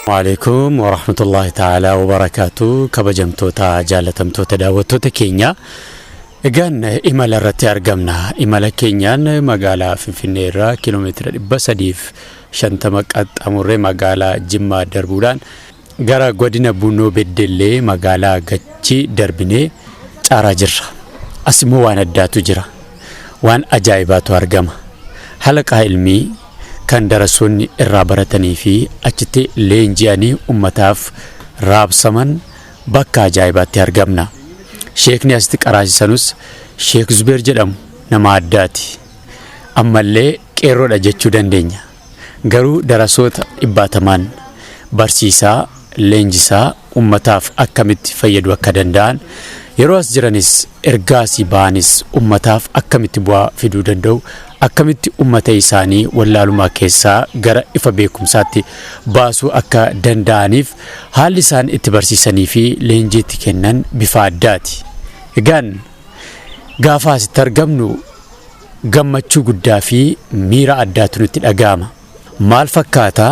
Waalaikum warahmatullahi ta'ala wabarakaatu. Kabajamtoota, jaalatamtoota daawwattoota keenya, egaan imala irratti argamna. Imala keenyaan magaalaa Finfinnee irraa kiiloomeetira 350 qaxxaamurree magaalaa Jimmaa darbuudhaan gara godina Bunnoo Beddellee magaalaa Gachii darbinee Caaraa jirra. As immoo waan addaatu jira. Waan ajaa'ibaatu argama. Halaqaa ilmii kan darasoonni irraa baratanii fi achitti leenji'anii ummataaf raabsaman bakka ajaa'ibaatti argamna. Sheekni asitti qaraasisanus Sheek Zubeer jedhamu, nama addaati. Ammallee qeerroodha jechuu dandeenya. Garuu darasoota dhibbaatamaan barsiisaa, leenjisaa ummataaf akkamitti fayyaduu akka danda'an, yeroo as jiranis ergaa asii ba'anis ummataaf akkamitti bu'aa fiduu danda'u, akkamitti ummata isaanii wallaalumaa keessaa gara ifa beekumsaatti baasuu akka danda'aniif haalli isaan itti barsiisanii fi leenjii itti kennan bifa addaati. Egaan gaafa asitti argamnu gammachuu guddaa fi miira addaatu nutti dhaga'ama. Maal fakkaata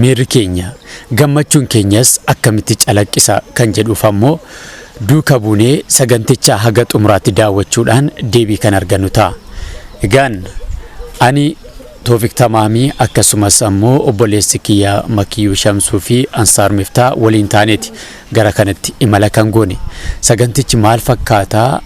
miirri keenya? Gammachuun keenyas akkamitti calaqqisa kan jedhuuf ammoo duuka buunee saganticha haga xumuraatti daawwachuudhaan deebii kan argannu ta'a. Egaan ani Toofiq Tamaamii akkasumas ammoo obboleessi kiyya Makiyyuu Shamsuu fi Ansaar Miftaa waliin taaneeti gara kanatti imala kan goone. Sagantichi maal fakkaata?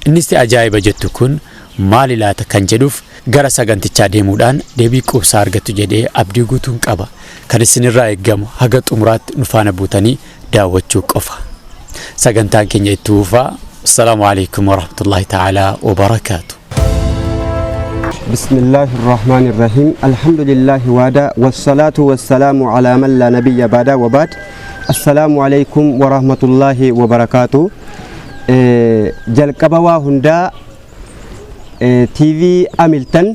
Innis ajaa'iba jettu kun maali laata kan jedhuuf gara sagantichaa deemuudhaan deebii quubsaa argattu jedhee abdii guutuun qaba. Kan isinirraa eeggamu haga xumuraatti nu faana buutanii daawwachuu qofa. Sagantaan keenya itti fufaa. Assalaamu alaikum warahmatullahi ta'aalaa wabarakaatu. بسم الله الرحمن الرحيم، الحمد لله وادا، والصلاة والسلام على من لا نبي بعد، وبعد، السلام عليكم ورحمة الله وبركاته. Jalqaba waa hundaa TV Amiltan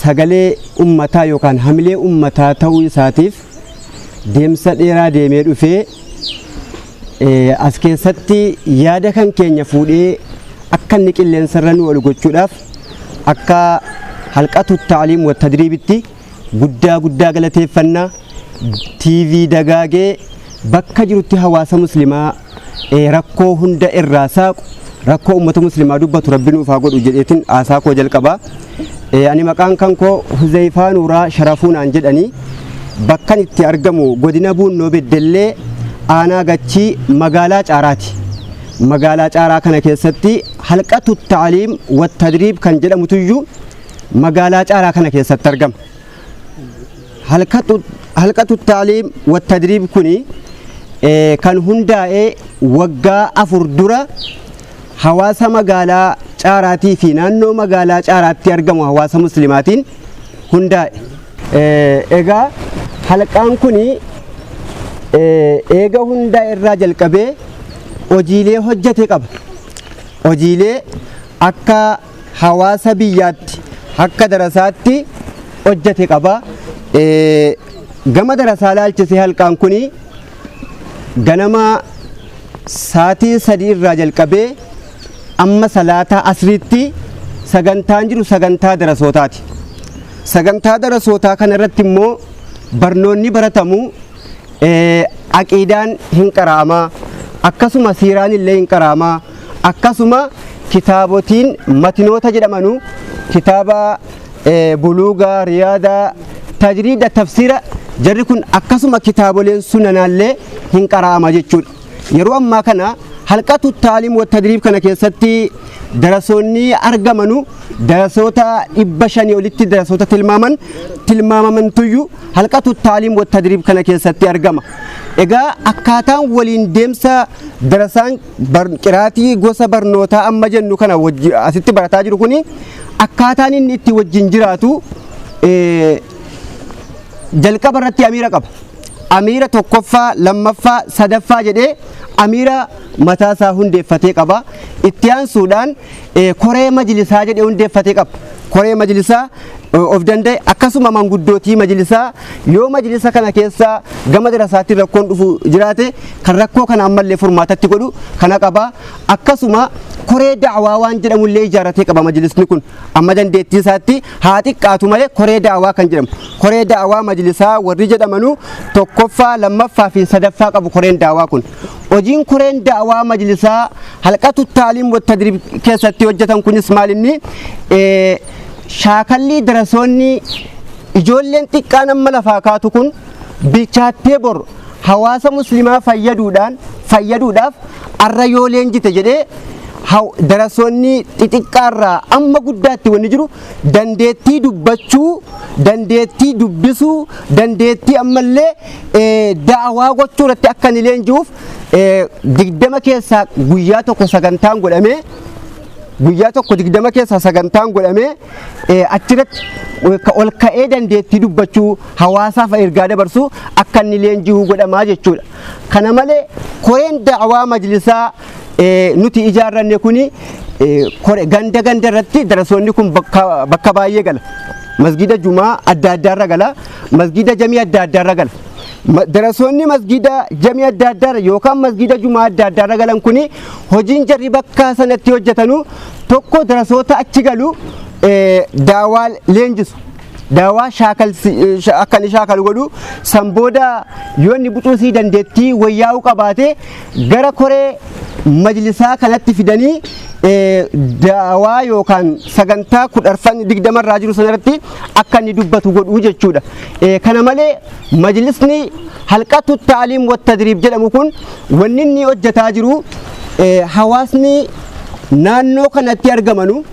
sagalee ummataa yookaan hamilee ummataa ta'uu isaatiif deemsa dheeraa deemee dhufee as keessatti yaada kan keenya fuudhee akka inni qilleensarra nu ol gochuudhaaf akka halqatu ta'aliim wa tadriibitti guddaa guddaa galateeffannaa. TV dagaagee bakka jirutti hawaasa muslimaa rakkoo hunda irraa saaqu, rakkoo ummata muslimaa dubbatu Rabbi nuuf haa godhu jedheetiin haasaa koo jalqabaa. Ani maqaan kan koo Huzeyfaa Nuuraa Sharafuu naan jedhanii, bakkan itti argamu godina Buunnoo Beddellee, aanaa Gachii, magaalaa Caaraati. Magaalaa Caaraa kana keessatti halqatu ta'aliim wa tadriib kan jedhamutuyyuu magaalaa Caaraa kana keessatti argama. Halqatu ta'aliim wa tadriib kuni kan hundaa'ee waggaa 4 dura hawaasa magaalaa Caaraatii fi naannoo magaalaa Caaraatti argamu hawaasa muslimaatiin hundaa'e. Egaa halqaan kuni eega hundaa irraa jalqabee hojiilee hojjete qaba. Hojiilee akka hawaasa biyyaatti, akka darasaatti hojjete qaba. Gama darasaa laalchisee halqaan kuni ganama sa'aatii 3 irraa jalqabee amma salaataa asriitti sagantaan jiru sagantaa darasootaati. Sagantaa darasootaa kana irratti immoo barnoonni baratamu aqiidaan hin qara'amaa, akkasuma siiraan illee hin qara'amaa, akkasuma kitaabotiin matinoota jedhamanu, kitaaba buluugaa, riyaadaa, tajriida, tafsiira, jarri kun akkasuma kitaaboleen sunanaallee hin qara'ama jechuudha. Yeroo ammaa kana halqatu taaliim wa tadriib kana keessatti darasoonni argamanu darasoota 500 olitti darasoota tilmaamamantuyyuu halqatu taaliim wa tadriib kana keessatti argama. Egaa akkaataan waliin deemsa darasaan qiraatii gosa barnootaa amma jennu kana asitti barataa jiru kuni akkaataan inni itti wajjin jiraatu jalqaba irratti amiira qaba. Amiira tokkoffaa, lammaffaa, sadaffaa jedhee amiira mataa isaa hundeeffatee qaba. Itti aansuudhaan koree majlisaa jedhee hundeeffatee qaba. Koree majlisaa of danda'e, akkasuma manguddootii majlisaa yoo majlisa kana keessa gama darasaatti rakkoon dhufu jiraate kan rakkoo kana ammallee furmaatatti godhu kana qaba. Akkasuma koree da'awaa waan jedhamullee ijaarratee qaba majlisni kun. Amma dandeettii isaatti haa xiqqaatu malee koree da'awaa kan jedhamu, koree da'awaa majlisaa warri jedhamanuu tokkoffaa, lammaffaa fi sadaffaa qabu koreen da'awaa kun. Hojiin koreen da'awaa majlisaa halqatu taaliim wattadriib keessatti hojjetan kunis maalinni shaakallii darasoonni ijoolleen xiqqaan amma lafaa kaatu kun bilchaattee bor hawaasa muslimaa fayyaduudhaaf arra yoo leenjite jedhee darasoonni xixiqqaarraa amma guddaatti wanni jiru dandeettii dubbachuu, dandeettii dubbisuu, dandeettii ammallee da'awaa gochuu irratti akka inni leenji'uuf 20 keessaa guyyaa tokko sagantaan godhamee, guyyaa tokko 20 keessaa sagantaan godhamee achirratti ol ka'ee dandeettii dubbachuu, hawaasaaf ergaa dabarsuu akka inni leenji'uu godhamaa jechuudha. Kana malee koreen da'awaa majlisaa nuti ijaarranne kuni ganda ganda irratti darasoonni kun bakka baay'ee gala. Masgida Jumaa adda addaarra gala, masgida jamii adda addaarra gala. Darasoonni masgida jamii adda addaarra yookaan masgida Jumaa adda addaarra galan kuni hojiin jarri bakka sanatti hojjetanu tokko darasoota achi galu daawaa leenjisu. Daawaa akka inni shaakalu godhu. San booda yoo inni bucuusii dandeettii wayyaa'uu qabaate gara koree majlisaa kanatti fidanii daawaa yookaan sagantaa kudharfan 20rraa jiru sanarratti akka inni dubbatu godhuu jechuudha. Kana malee majlisni halqatu taaliim wattadriib jedhamu kun wanni inni hojjetaa jiru hawaasni naannoo kanatti argamanu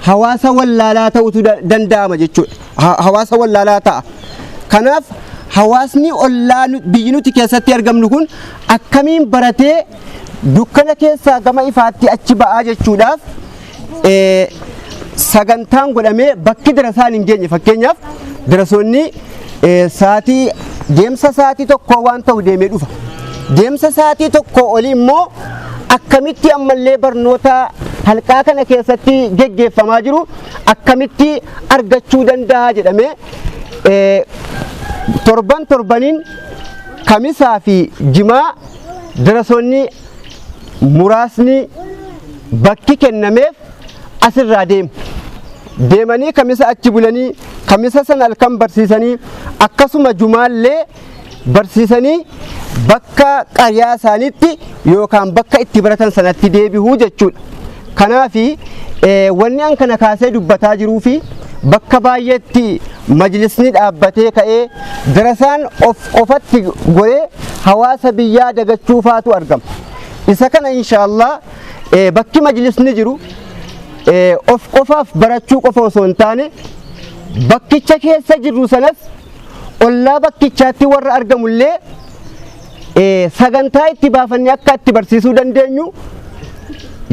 hawaasa wallaalaa ta'utu danda'ama jechuudha. Hawaasa wallaalaa ta'a. Kanaaf hawaasni ollaa biyyi nuti keessatti argamnu kun akkamiin baratee dukkana keessaa gama ifaatti achi ba'aa jechuudhaaf sagantaan godhamee bakki darasaan hin geenye, fakkeenyaaf darasoonni sa'aatii deemsa sa'aatii tokko waan ta'u deemee dhufa. Deemsa sa'aatii tokko olii immoo akkamitti ammallee barnoota halqaa kana keessatti geggeeffamaa jiru akkamitti argachuu danda'a jedhamee torban torbaniin kamisaa fi jimaa darasoonni muraasni bakki kennameef asirraa deemu. Deemanii kamisa achi bulanii, kamisa sana halkan barsiisanii, akkasuma jumaallee barsiisanii bakka qaryaa isaaniitti yookaan bakka itti baratan sanatti deebi'uu jechuudha. Kanaafi wanni an kana kaasee dubbataa jiruu fi bakka baay'eetti majlisni dhaabbatee ka'ee darasaan of qofatti goree hawaasa biyyaa dagachuufaatu argama. Isa kana inshaallah bakki majlisni jiru of qofaaf barachuu qofa osoo hin taane bakkicha keessa jirru sanas ollaa bakkichaatti warra argamullee sagantaa itti baafannee akka itti barsiisuu dandeenyu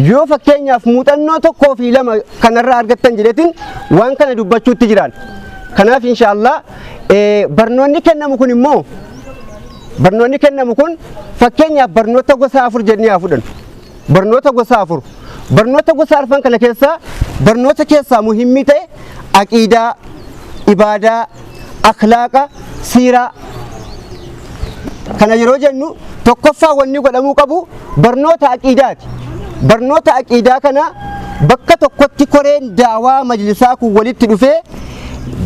yoo fakkeenyaaf muuxannoo 1 fi 2 kanarraa argattan jedheetiin waan kana dubbachuutti jiraan. Kanaaf inshaallah barnoonni kennamu kun immoo barnoonni kennamu kun fakkeenyaaf barnoota gosa 4 jennee haa fudhannu. Barnoota gosa 4. Barnoota gosa arfan kana keessaa barnoota keessaa muhimmii ta'e aqiidaa, ibaadaa, akhlaaqa, siiraa. Kana yeroo jennu tokkoffaa wanni godhamuu qabu barnoota aqiidaati. Barnoota aqiidaa kana bakka tokkotti koreen daawaa majlisaa kun walitti dhufee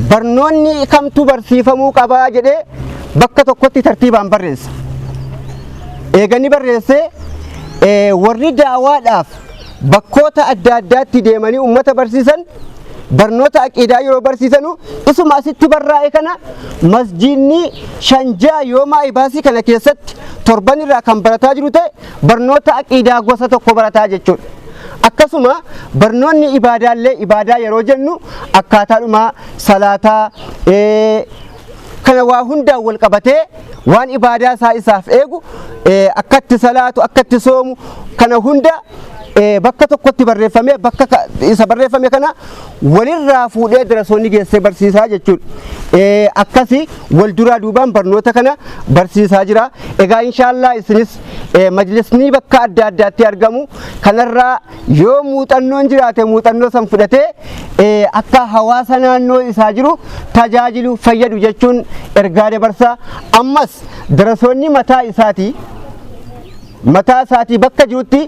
barnoonni kamtu barsiifamuu qabaa jedhee bakka tokkotti tartiibaan barreessa. Eeganii barreessee warri daawaadhaaf bakkoota adda addaatti deemanii uummata barsiisan barnoota aqiidaa yeroo barsiisanu isuma asitti barraa'e kana masjiidni 5-6 yoo maa'ibaasii kana keessatti torban irraa kan barataa jiru ta'e barnoota aqiidaa gosa tokko barataa jechuudha. Akkasuma barnoonni ibaadaallee ibaadaa yeroo jennu akkaataadhuma salaataa kana waa hundaan wal qabatee waan ibaadaa isaa isaaf eegu akkatti salaatu, akkatti soomu kana hunda bakka tokkotti barreeffame, bakka isa barreeffame kana walirraa fuudhee darasoonni geessee barsiisaa jechuudha. Akkasi wal duraa duubaan barnoota kana barsiisaa jira. Egaa inshaallah isinis Majlisni bakka adda addaatti argamu kanarraa yoo muuxannoon jiraate muuxannoo san fudhatee akka hawaasa naannoo isaa jiru tajaajilu fayyadu jechuun ergaa dabarsa. Ammas darasoonni mataa isaatii bakka jirutti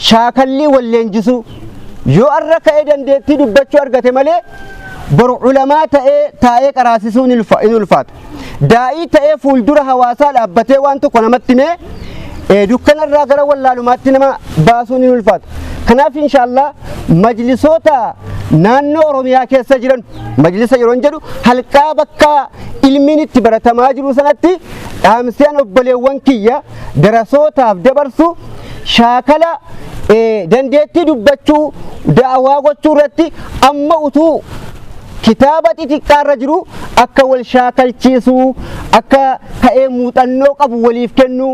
shaakallii wal leenjisu yoo arra ka'ee dandeettii dubbachuu argate malee boru ulamaa ta'ee taa'ee qaraasisuun in ulfaata. Daa'ii ta'ee fuuldura hawaasaa dhaabbatee waan tokko namatti himee dukkanarraa gara wallaalumaatti nama baasuun in ulfaata. Kanaaf inshaallah majlisoota naannoo Oromiyaa keessa jiran majlisa yeroo jedhu halqaa bakka ilmiin itti baratamaa jiru sanatti dhaamseen obboleewwan kiyya darasootaaf dabarsu shaakala dandeettii dubbachuu da'awaa gochuu irratti amma utuu kitaaba xixiqqaarra jiru akka wal shaakalchiisuu akka ka'ee muuxannoo qabu waliif kennuu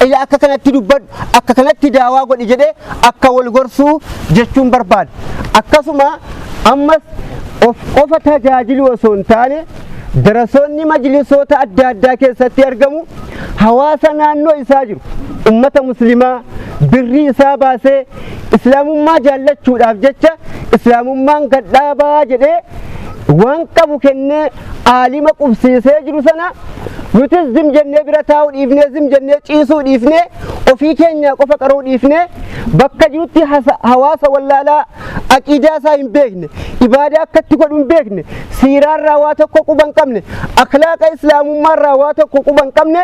ila akka kanatti dubbadhu akka kanatti daawaa godhi jedhee akka wal gorsuu jechuun barbaada. Akkasuma ammas of qofa tajaajilu osoo hin taane darasoonni majlisoota adda addaa keessatti argamu hawaasa naannoo isaa jiru ummata muslimaa birrii isaa baasee islaamummaa jaallachuudhaaf jecha islaamummaan gadhaabaa jedhee waan qabu kennee aalima qubsiisee jiru sana nutis zim jennee bira taa'uu dhiifnee zim jennee ciisuu dhiifnee ofii keenya qofa qaruu dhiifnee bakka jirutti hawaasa wallaalaa aqiidaa isaa hin beekne ibaadaa akkatti godhu hin beekne siiraarraa waa tokko quba hin qabne akhlaaqa islaamummaarraa waa tokko quba hin qabne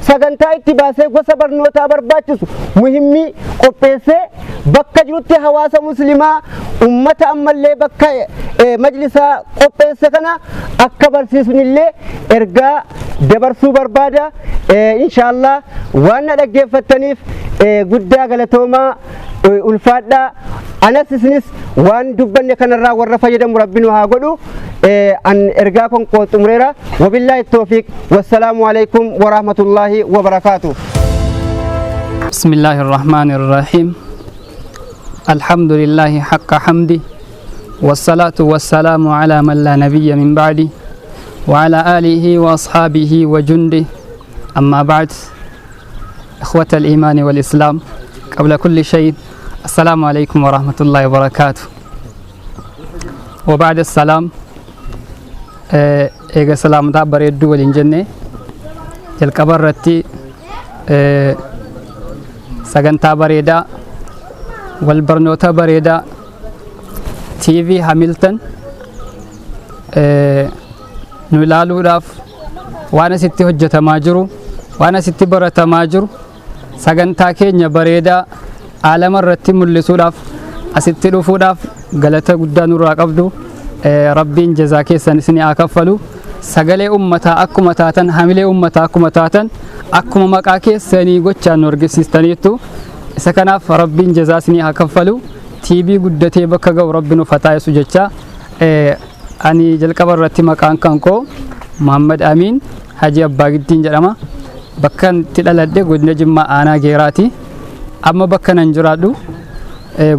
sagantaa itti baasee gosa barnootaa barbaachisu muhimmii qopheessee bakka jirutti hawaasa muslimaa ummata ammallee bakka majlisaa qopheesse kana akka barsiisunillee ergaa dabarsuu barbaada. Inshaallah waan na dhaggeeffattaniif guddaa galatoomaa ulfaadhaa. Anas isinis waan dubbanne kanarraa warra fayyadamu rabbi nu haa godhu. An ergaa kon koo xumureera. Wabillaahi tawfiiq. Wassalaamu alaikum warahmatullaahi wabarakaatuh. بسم الله الرحمن الرحيم. الحمد لله حق حمده والصلاة والسلام على من لا نبي من بعده وعلى آله وأصحابه وجنده. أما بعد، إخوة الإيمان والإسلام، قبل كل شيء السلام عليكم ورحمة الله وبركاته. وبعد السلام إيجا سلام دابر يدو والإنجنة جلقبرتي sagantaa bareedaa wal barnoota bareedaa TV Hamilton nu ilaaluudhaaf waan asitti hojjetamaa jiru waan asitti baratamaa jiru sagantaa keenya bareedaa aalama irratti mul'isuudhaaf asitti dhufuudhaaf galata guddaa nurraa qabdu. Rabbiin jazaa keessan isin haa kaffalu. Sagalee ummataa akkuma taatan, hamilee ummataa akkuma taatan, akkuma maqaa keessanii gochaan nu argisiistaniittu isa kanaaf Rabbiin jazaa isin haa kaffalu. TV guddatee bakka ga'u Rabbi nuuf haa taasisu jecha. Ani jalqaba irratti maqaan kan koo Muhammad Amin Haji Abbaa Giddiin jedhama. Bakka itti dhaladhe godina Jimmaa aanaa Geeraati. Amma bakka nan jiraadhu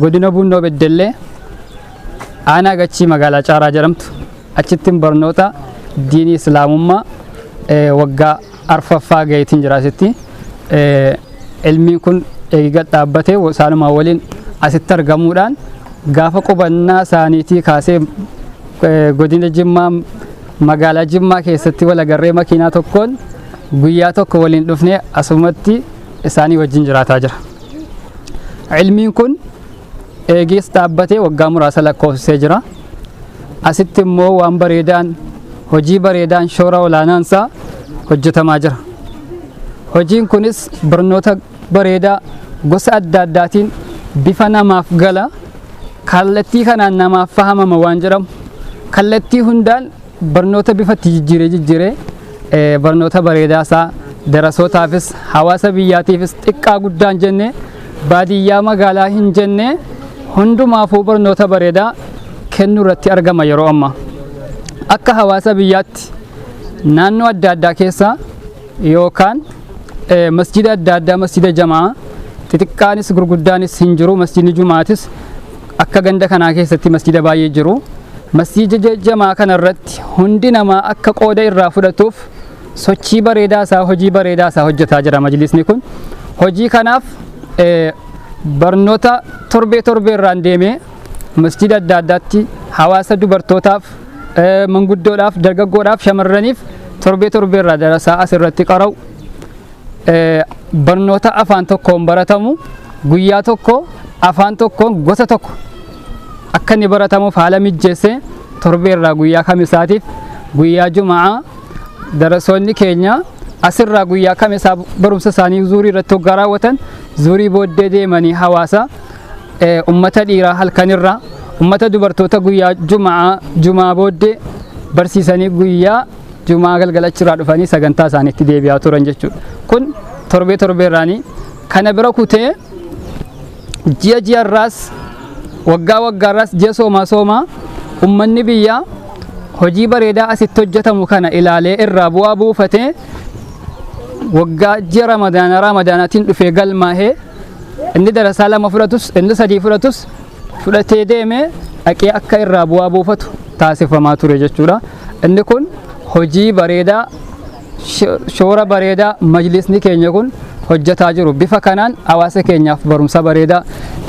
godina Bunnoo Beddellee aanaa Gachii magaalaa Caaraa jedhamtu. Achittiin barnoota diinii islaamummaa waggaa arfaffaa gaheetiin jira asitti. Ilmiin kun eega dhaabbatee isaanumaa waliin asitti argamuudhaan gaafa qubannaa isaaniitii kaasee godina Jimmaa magaalaa Jimmaa keessatti wal agarree makiinaa tokkoon guyyaa tokko waliin dhufnee asumatti isaanii wajjin jiraataa jira. Ilmiin kun eegees dhaabbatee waggaa muraasa lakkoofsisee jira. Asitti immoo waan bareedaan hojii bareedaan shoora olaanaansaa hojjetamaa jira. Hojiin kunis barnoota bareedaa gosa adda addaatiin bifa namaaf gala kallattii kanaan namaaf fahamama waan jedhamu kallattii hundaan barnoota bifatti jijjiiree jijjiiree barnoota bareedaa isaa darasootaafis hawaasa biyyaatiifis xiqqaa guddaan jenne baadiyyaa magaalaa hin jenne hundumaafuu barnoota bareedaa kennuu irratti argama yeroo ammaa. Akka hawaasa biyyaatti naannoo adda addaa keessa yookaan masjida adda addaa masjida jamaa xixiqqaanis gurguddaanis hin jiru. Masjidni jumaatis akka ganda kanaa keessatti masjida baay'ee jiru. Masjida jamaa kanarratti hundi namaa akka qooda irraa fudhatuuf sochii bareedaa isaa hojii bareedaa isaa hojjetaa jira majlisni kun. Hojii kanaaf barnoota torbee torbee irraan deemee masjida adda addaatti hawaasa dubartootaaf, manguddoodhaaf, dargaggoodhaaf, shamarraniif torbee torbee irraa darasaa asirratti qara'u. Barnoota afaan tokkoon baratamu guyyaa tokko afaan tokkoon gosa tokko akka inni baratamuuf haala mijjeessee torbee irraa guyyaa kamisaatiif guyyaa juma'aa darasoonni keenya asirraa guyyaa kamisaa barumsa isaanii zuurii irratti hoggaa raawwatan zuurii booddee deemanii hawaasa ummata dhiiraa halkanirraa ummata dubartoota guyyaa juma'aa jumaa booddee barsiisanii guyyaa jumaa galgala achirraa dhufanii sagantaa isaaniitti deebi'aa turan jechuudha. Kun torbee torbeerraanii kana bira kutee ji'a ji'arraas waggaa waggaarraas ji'a soomaa soomaa ummanni biyyaa hojii bareedaa asitti hojjetamu kana ilaalee irraa bu'aa buufatee waggaa ji'a ramadaanaa ramadaanaatiin dhufee galmaahee inni darasaa 2 fudhatus inni 3 fudhatus fudhatee deemee dhaqee akka irraa bu'aa buufatu taasifamaa ture jechuudha. Inni kun hojii bareedaa shoora bareedaa majlisni keenya kun hojjetaa jiru. Bifa kanaan hawaasa keenyaaf barumsa bareedaa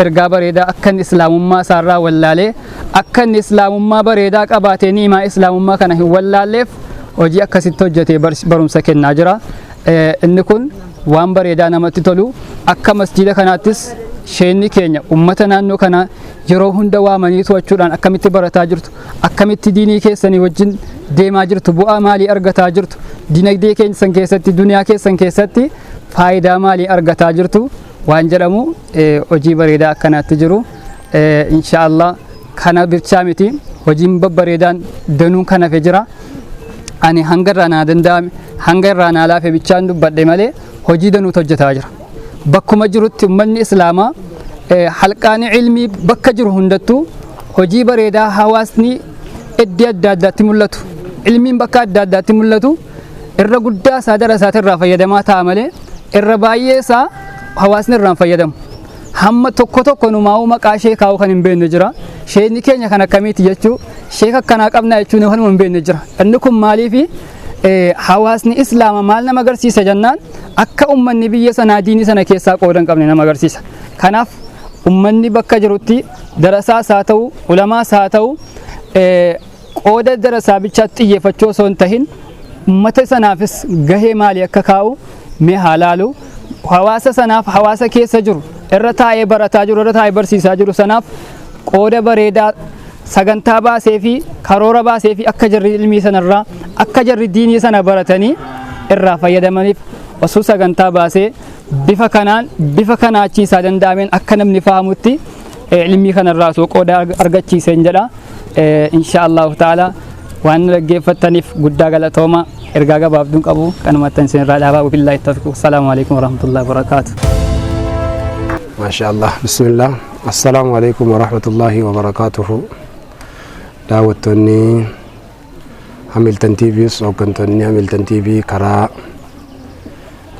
ergaa bareedaa akka inni islaamummaa isaarraa wallaalee akka inni islaamummaa bareedaa qabaatee ni'imaa islaamummaa kana hin wallaalleef hojii akkasitti hojjetee barumsa kennaa jira. Inni kun waan bareedaa namatti tolu. Akka masjida kanaattis sheenni keenya ummata naannoo kanaa yeroo hunda waamanii to'achuudhaan akkamitti barataa jirtu, akkamitti diinii keessanii wajjin deemaa jirtu, bu'aa maalii argataa jirtu, dinagdee keessan keessatti, duniyaa keessan keessatti faayidaa maalii argataa jirtu waan jedhamu hojii bareedaa akkanaatti jiru. Inshaallah kana bichaa miti, hojiin babbareedaan danuun kan hafe jira. Ani hanga irraa naa danda'ame hanga irraa naa laafe bichaan dubbadhe malee hojii danuutu hojjetaa jira. Bakkuma jirutti ummanni islaamaa halqaan ilmii bakka jiru hundattuu hojii bareedaa hawaasni iddoo adda addaatti mul'atu, ilmiin bakka adda addaatti mul'atu irra guddaa isaa dara isaatirraa fayyadamaa ta'a malee irra baay'ee isaa hawaasni irraan fayyadamu. Hamma tokko tokko numaa'uu maqaa sheekaa'uu kan hin beekne jira. Sheekni keenya kan akkamiiti jechuu, sheeka akkanaa qabnaa jechuun kanuma hin beekne jira. Inni kun maaliifi hawaasni islaama maal nama agarsiisa jennaan akka ummanni biyya sanaa diinii sana keessaa qooda hin qabne nama agarsiisa. Kanaaf ummanni bakka jirutti darasaas haa ta'u ulamaas haa ta'u qooda darasaa bichaatti xiyyeeffachuu osoo hin tahin ummata sanaafis gahee maalii akka kaa'u mee haa laalu. Hawaasa sanaaf hawaasa keessa jiru irra taa'ee barataa jiru irra taa'ee barsiisaa jiru sanaaf qooda bareedaa sagantaa baasee fi karoora baasee fi akka jarri ilmii sanarraa akka jarri diinii sana baratanii irraa fayyadamaniif osoo sagantaa baasee bifa kanaan bifa kanaachiisaa danda'ameen akka namni fahamutti ilmii kanarraa osoo qooda argachiiseen jedha. Insha Allahu ta'ala waan nu dhaggeeffattaniif guddaa galatooma. Ergaa gabaabduun qabu kanumatti isin irraa dhaabaa. Billaahi tawfiiq. Assalaamu alaikum warahmatullahi wabarakaatuh. Maasha Allah. Bismillah. Assalaamu alaikum warahmatullahi wabarakaatuhu. Daawwattoonni Hamilton TVs, hooggantoonni Hamilton TV karaa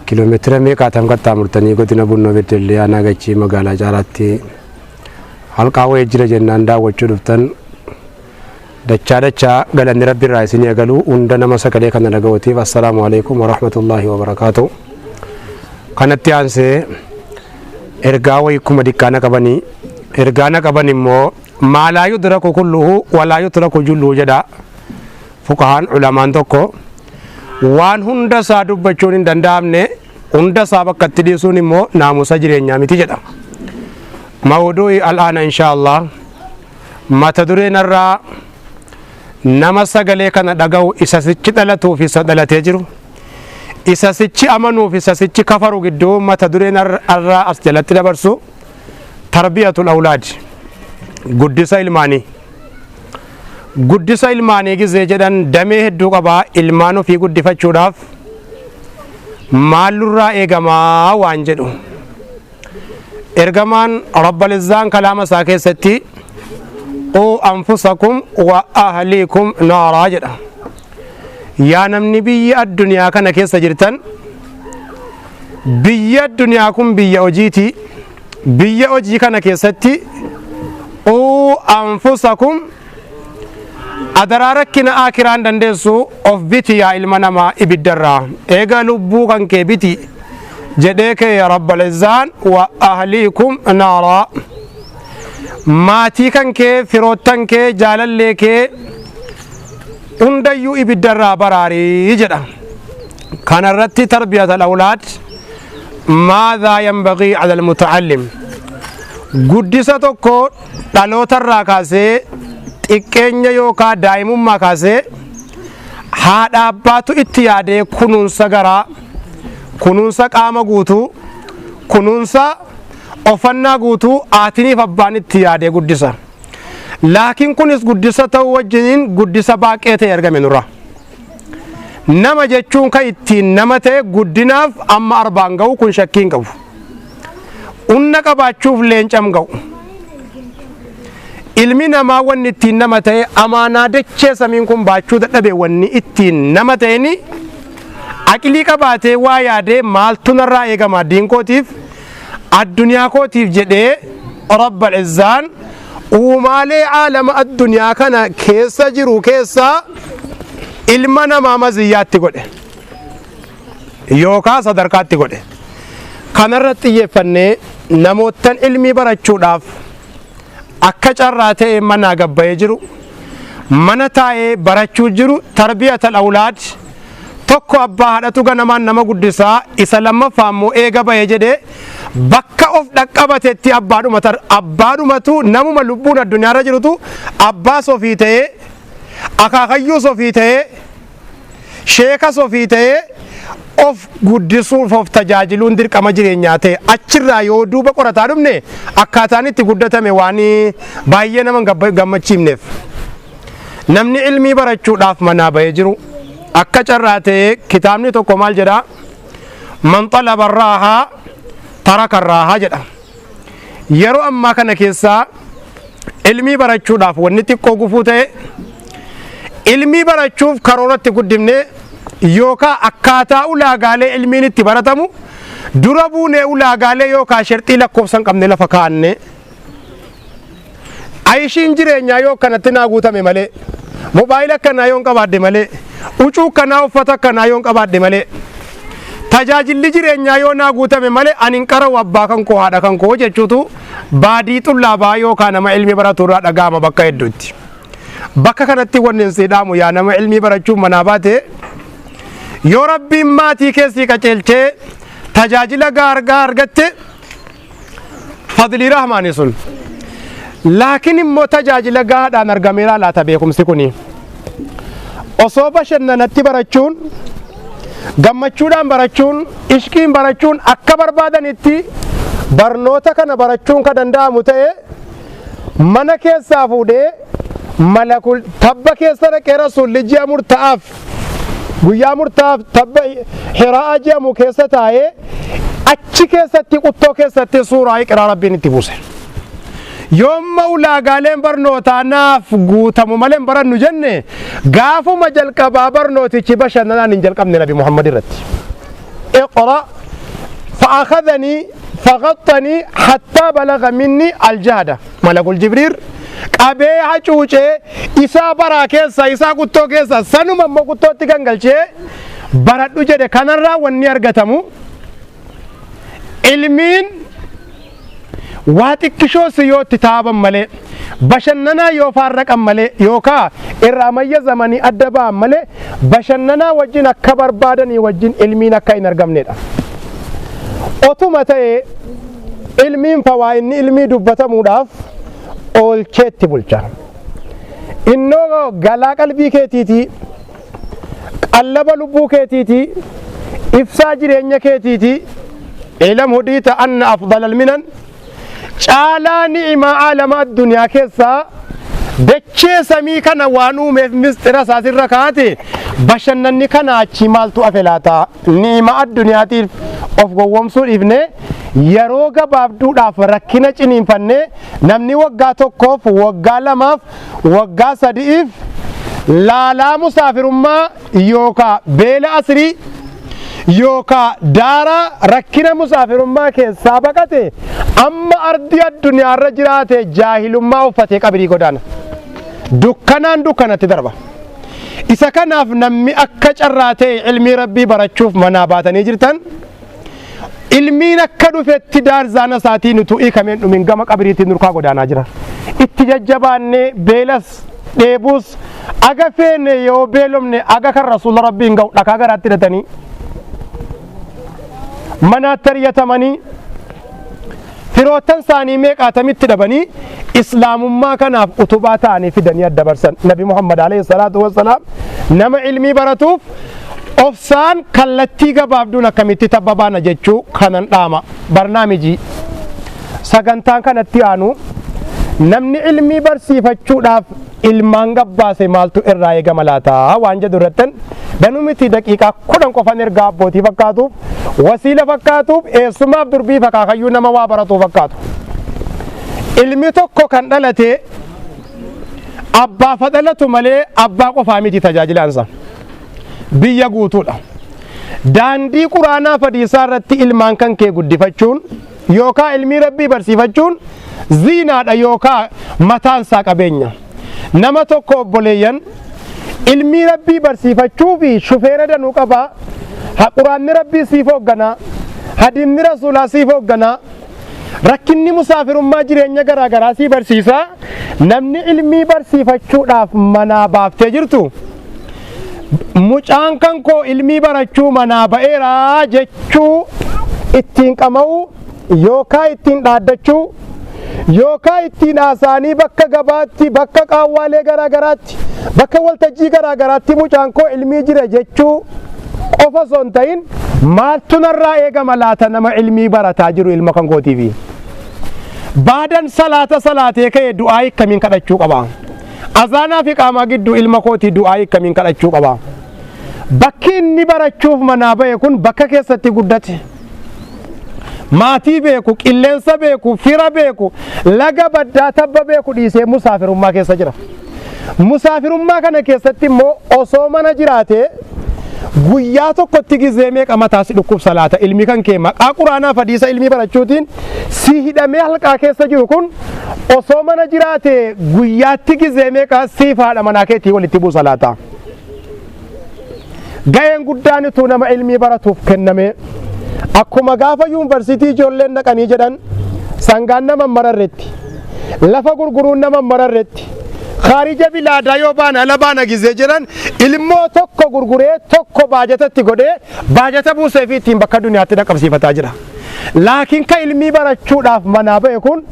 kiiloomeetira meeqaatam qaxxaamurtanii godina Bunnoo Beddellee aanaa Gachii magaalaa Caalaatti halqaa wayii jira jennaan daawwachuu dhuftan dachaa dachaa galanni Rabbi irraa isinii eegalu. Hunda nama sagalee kana dhaga'uutiif assalaamu alaikum warahmatullahi wabarakaatuh. Kanatti aansee ergaa wayii kuma diqqaana qabanii ergaana qaban immoo maa laa yudraku kulluhu walaa yutraku julluhu jedha fuqahaan ulamaan tokko. Waan hunda isaa dubbachuun hin danda'amne hunda isaa bakka itti dhiisuun immoo naamusa jireenyaa miti jedha. Mawdu'i al'aana insha Allah mata dureen irraa nama sagalee kana dhaga'u isa sichi dhalatuu fi isa dhalatee jiru isa sichi amanuu fi isa sichi kafaru gidduu mata dureen irraa as jalatti dabarsu tarbiyatul awlaad, guddisa ilmaanii. Guddisa ilmaanii gizee jedhan damee hedduu qabaa. Ilmaan ofii guddifachuudhaaf maallurraa eegamaa waan jedhu ergamaan rabbalizzaan kalaama isaa keessatti quu anfusakum wa ahliikum naaraa jedha. Yaa namni biyya addunyaa kana keessa jirtan, biyya addunyaa kun biyya hojiiti. Biyya hojii kana keessatti quu anfusakum, adaraa rakkina akiraan dandeessu of biti yaa ilma namaa ibiddarraa eega lubbuu kan kee biti. Jedhee kee rabbal izzaan wa ahliikum naaraa. Maatii kan kee, firoottan kee, jaalallee kee hundayyuu ibiddarraa baraarii jedha. Kanarratti tarbiyat al-awlaad maadhaa yanbagii ala al-muta'allim. Guddisa tokko dhalootarraa kaasee, xiqqeenya yookaa daa'imummaa kaasee, haadha abbaatu itti yaadee kunuunsa garaa, kunuunsa qaama guutuu, kunuunsa uffannaa guutuu haatiniif abbaan itti yaadee guddisa. Laakiin kunis guddisa ta'uu wajjiniin guddisa baaqee ta'e argame nurra. Nama jechuun kan ittiin nama ta'e guddinaaf amma arbaan ga'u kun shakkii hin qabu. Unna qabaachuuf leencam ga'u. Ilmi namaa wanni ittiin nama ta'e amaanaa dachee samiin kun baachuu dadhabe, wanni ittiin nama ta'eni aqlii qabaatee waa yaadee maaltu narraa eegama diin kootiif addunyaa kootiif jedhee. Rabbal izzaan uumaalee aalama addunyaa kana keessa jiru keessaa ilma namaa maziyyaatti godhe yookaan sadarkaatti godhe. Kanarratti xiyyeeffannee namoottan ilmii barachuudhaaf akka carraa ta'e manaa gabbayee jiru, mana taa'ee barachuu jiru, tarbiyatal awlaad tokko abbaa haadhatu ganamaan nama guddisaa, isa lammaffaa immoo eega bahee jedhee bakka of dhaqqabatetti abbaadhumatu namuma lubbuun addunyaarra jirutu abbaas ofii ta'ee, akaakayyuus ofii ta'ee, sheekas ofii ta'ee of guddisuuf of tajaajiluun dirqama jireenyaa ta'e. Achirraa yoo duuba qorataa dhufne akkaataan itti guddatame waan baay'ee nama gammachiifneef. Namni ilmii barachuudhaaf manaa bahee jiru akka carraa ta'ee kitaabni tokko maal jedhaa? Man xalaba raahaa taraka raahaa jedha. Yeroo ammaa kana keessaa ilmii barachuudhaaf wanni xiqqoo gufuu ta'e, ilmii barachuuf karooratti guddifne yookaan akkaataa ulaagaalee ilmiin itti baratamu dura buunee ulaagaalee yookaan sharxii lakkoofsa hin qabne lafa kaa'anne, ayishiin jireenyaa yoo kanatti naa guutame malee, mobaayila akkanaa yoo hin qabaadde malee, huccuu akkanaa, uffata akkanaa yoo hin qabaadde malee, tajaajilli jireenyaa yoo naa guutame malee ani hin qara'u abbaa kan koo, haadha kan koo jechuutu baadii xullaabaa yookaan nama ilmi baratu irraa dhaga'ama bakka hedduutti. Bakka kanatti wanni hin siidhaamu, yaa nama ilmii barachuuf manaa baate, yoo rabbiin maatii keessii qaceelchee tajaajila gaargaa argatte fadlii rahmaani sun. Laakiin immoo tajaajila gahaadhaan argameera laata beekumsi kuni? Osoo bashannanatti barachuun, gammachuudhaan barachuun, ishqiin barachuun, akka barbaadanitti barnoota kana barachuun ka danda'amu ta'e, mana keessaa fuudhee malakul tabba keessa dhaqee rasuulli ji'a murtaa'aaf, guyyaa murtaa'aaf tabba Hiraa'a jedhamu keessa taa'ee achi keessatti quttoo keessatti suuraa Iqraa rabbiin itti buuse. Yoomma ulaagaaleen barnootaa naaf guutamu malee hin barannu jenne, gaafuma jalqabaa barnootichi bashannanaan hin jalqabne Nabi Muhammad irratti. Iqra فأخذني فغطني حتى بلغ مني الجهد. Malakul Jibriil qabee hacuucee isaa baraa keessa, isaa quttoo keessa, sanuma immoo quttootti gangalchee baradhu jedhe. Kanarraa wanni argatamu ilmiin waa xiqqishoo si yoo itti taaban malee, bashannanaa yoo faarraqan malee, yookaa irraa mayyazamanii adda ba'an malee, bashannanaa wajjin akka barbaadanii wajjin ilmiin akka hin argamnedha. Otuma ta'ee ilmiin fawaa'inni ilmii dubbatamuudhaaf oolcheetti bulcha. Innoo galaa qalbii keetiitii, qallaba lubbuu keetiitii, ibsaa jireenya keetiitii. اعلم هديت أن أفضل المنن, caalaa ni'imaa aalama addunyaa keessaa dachee samii kana waan uumeef mistira isaasirra kaate bashannanni kana achi maaltu afe laata? Ni'ima addunyaatiif of gowwoomsuu dhiifne, yeroo gabaabduudhaaf rakkina ciniinfannee, namni waggaa tokkoof, waggaa lamaaf, waggaa sadi'iif laalaa musaafirummaa yookaa beela asrii yookaa daaraa rakkina musaafirummaa keessaa baqate, amma ardii addunyaarra jiraate jaahilummaa uffatee qabrii godaana. Dukkanaan dukkanatti darba. Isa kanaaf namni akka carraa ta'e ilmii rabbii barachuuf manaa baatanii jirtan Ilmiin akka dhufetti daarzaana isaatiin utuu hiikameen dhumin gama qabriitiin nurkaa godaanaa jira. Itti jajjabaannee beelas dheebuus aga feene yoo beelomne aga kan rasuula rabbiin ga'u dhakaa garaatti hidhatanii manaatti ariyatamanii firoottan isaanii meeqaatamitti dhabanii islaamummaa kanaaf utubaa ta'anii fidanii adda barsan. Nabi Muhammad alayhi salaatu wassalaam nama ilmii baratuuf obsaan kallattii gabaabduun akkamitti tabba baana jechuu kanan dhaama. Barnaamijii sagantaan kanatti aanu namni ilmii barsiifachuudhaaf ilmaan gabbaase maaltu irraa eegama laataa waan jedhu irrattan danuu miti daqiiqaa 10 qofan ergaa abbootii fakkaatuuf wasiila fakkaatuuf eessumaaf durbii fakaakayyuu nama waa baratu fakkaatu. Ilmi tokko kan dhalate abbaa fadhalatu malee abbaa qofaa miti tajaajilaansa. Biyya guutuudha. Daandii quraanaa fadiisaa irratti ilmaan kan kee guddifachuun yookaan ilmii rabbii barsiifachuun ziinaadha yookaan mataansaa qabeenya. Nama tokko obboleeyyan ilmii rabbii barsiifachuu fi shufeera danuu qabaa. Quraanni rabbii siif hoogganaa, hadiisni rasuulaa siif hoogganaa, rakkinni musaafirummaa jireenya garaa garaa sii barsiisaa. Namni ilmii barsiifachuudhaaf manaa baaftee jirtu mucaan kan koo ilmii barachuu manaa ba'eeraa jechuu ittiin qama'uu yookaan ittiin dhaaddachuu yookaan ittiin haasaanii bakka gabaatti bakka qaawwaalee garaa garaatti bakka waltajjii garaa garaatti mucaan koo ilmii jira jechuu qofa osoo hin ta'in maaltu narraa eegama laata nama ilmii barataa jiru ilma kan kootiifi. Baadan salaata salaatee ka'e du'aa akkamiin kadhachuu qaba? Azaanaa fi qaamaa gidduu ilma kootii du'aa akkamiin kadhachuu qaba? Bakki inni barachuuf manaa ba'e kun bakka keessatti guddate. Maatii beeku, qilleensa beeku, fira beeku, laga baddaa tabba beeku dhiisee musaafirummaa keessa jira. Musaafirummaa kana keessatti immoo osoo mana jiraatee guyyaa tokkotti gizee meeqa mataa si dhukkubsa laata ilmi kan kee maqaa quraanaa fadiisa ilmii barachuutiin si hidhamee halqaa keessa jiru kun osoo mana jiraate guyyaatti gizee meeqa siif haadha manaa keetii walitti buusa laata. Ga'een guddaan utuu nama ilmii baratuuf kenname akkuma gaafa yuunivarsiitii ijoolleen dhaqanii jedhan sangaan nama mararretti lafa gurguruun nama mararretti khaarija bilaadaa yoo baana ala baana gizee jedhan ilmoo tokko gurguree tokko baajatatti godhee baajata buusee fi ittiin bakka duniyaatti dhaqqabsiifataa jira. Laakiin ka ilmii barachuudhaaf manaa ba'e kun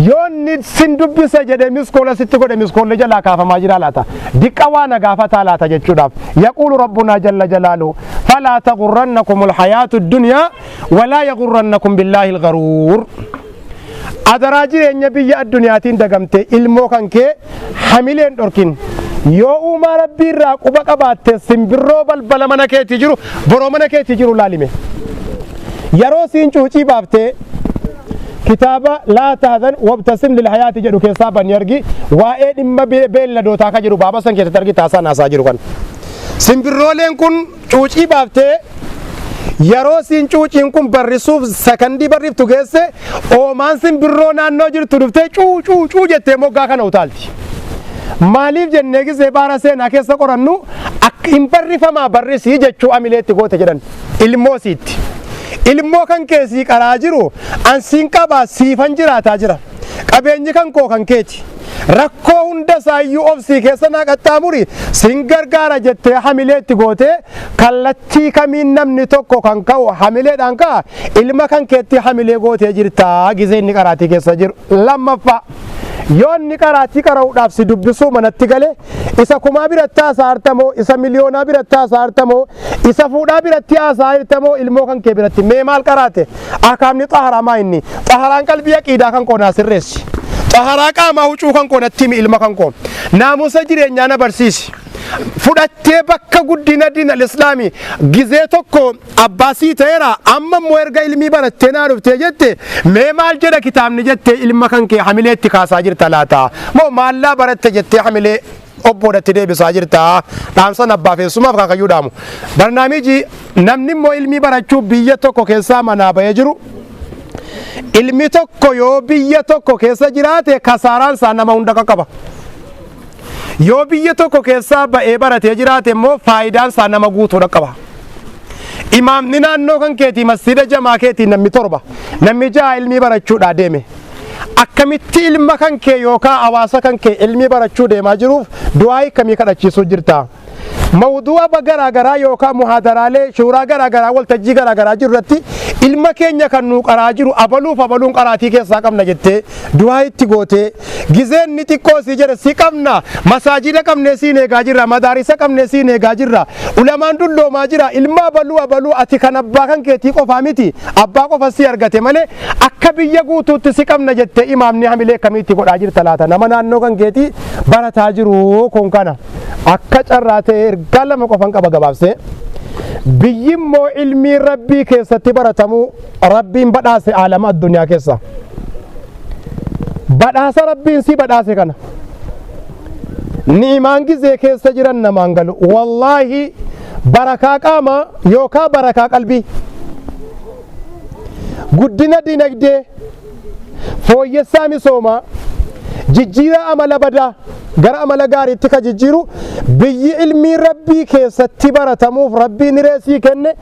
yoo inni sin dubbisa jedhee miskoola sitti godhe miskoolli jalaa kaafamaa jira laata. Diqqa waa na gaafataa laata jechuudhaaf. Yaquulu rabbunaa jalla jalaalu falaa taghurrannakum alhayaatu addunyaa walaa yaghurrannakum billaahi algharuur. Adaraa jireenya biyya addunyaatiin dagamte ilmoo kan kee hamileen dhorkin. Yoo uumaa rabbii irraa quba qabaatte simbirroo balbala mana keetii jiru boroo mana keetii jiru laalime. Yeroo siin cuucii baaftee kitaaba laa tahzan wabtasim lil hayaati jedhu keessaa bani argi waa'ee dhimma beelladootaa ka jedhu baaba san keessatti argi taasaan haasaa jiru kan. Simbirrooleen kun cuucii baaftee yeroo siin cuuciin kun barrisuuf sakandii barriftu geesse oomaan simbirroo naannoo jirtu dhuftee cuu cuu cuu jettee moggaa kana utaalti. Maaliif jennee gisee baara seenaa keessa qorannu akka hin barrifamaa barrisii jechuu amileetti goote jedhan ilmoo siitti. Ilmoo kan keessii qaraa jiru ansiin qabaa siifan jiraataa jira. Qabeenyi kan koo kan keeti. Rakkoo hunda isaayyuu obsii keessa naa qaxxaamuri sin gargaara jettee hamileetti gootee kallattii kamiin namni tokko kan ka'u hamileedhaan ka'a ilma kan keetti hamilee gootee jirtaa gizee inni qaraatii keessa jiru. Lammaffaa yoo inni qaraatii qara'uudhaaf si dubbisuu manatti gale isa kumaa biratti haasaa jirtamoo isa miliyoonaa biratti haasaa jirtamoo isa fuudhaa biratti haasaa jirtamoo ilmoo kan kee biratti mee maal qaraate akaamni xaharaa maa inni xaharaan qalbii aqiidaa kan koo naa sirreessi. Xaharaa qaamaa huccuu kan koo natti himi ilma kan koo naamusa jireenyaa na barsiisi. Fudhattee bakka guddina diin al-islaamii gizee tokko abbaasii ta'eera amma immoo erga ilmii barattee naa dhuftee jette mee maal jedha kitaabni jettee ilma kan kee hamileetti kaasaa jirta laata moo maallaa baratte jettee hamilee obboodhatti deebisaa jirta dhaamsan abbaa feessumaaf kaakayyuu dhaamu. Barnaamiji namni immoo ilmii barachuu biyya tokko keessaa manaa ba'ee jiru ilmi tokko yoo biyya tokko keessa jiraate kasaaraan isaa nama hunda qaqqaba. Yoo biyya tokko keessaa ba'ee baratee jiraate immoo faayidaan isaa nama guutuu dhaqqaba. Imaamni naannoo kan keetii masjiida jamaa keetii namni 7 namni 6 ilmii barachuudhaa deeme. Akkamitti ilma kan kee yookaan hawaasa kan kee ilmii barachuu deemaa jiruuf du'aa akkamii kadhachiisuu jirta? Mawdu'a garaagaraa yookaan muhaadaraalee shuuraa garaagaraa waltajjii garaagaraa jiru irratti ilma keenya kan nuu qaraa jiru abaluuf abaluun qaraatii keessaa qabna jettee du'aa itti gootee gizeen ni xiqqoo sii jedhe si qabna, masaajida qabnee siin eegaa jirra, madaarisa qabnee siin eegaa jirra, ulamaan dulloomaa jira, ilma abaluu abaluu ati kan abbaa kan keetii qofaa miti, abbaa qofa si argate malee akka biyya guutuutti si qabna jettee imaamni hamilee akkamiitti godhaa jirta laata? Nama naannoo kan keetii barataa jiru kun kana akka carraa ta'e ergaa lama qofan qaba gabaabsee. Biyyi immoo ilmii rabbii keessatti baratamuu rabbiin badhaase aalama addunyaa keessa. Badhaasa rabbiin si badhaase kana. Ni'imaan gizee keessa jiran namaan galu. Wallaahi barakaa qaamaa yookaan barakaa qalbii. Guddina dinagdee, fooyyessaa misoomaa, jijjiira amala badaa gara amala gaariitti ka jijjiiru biyyi ilmii rabbii keessatti baratamuuf rabbiin hireesii kenne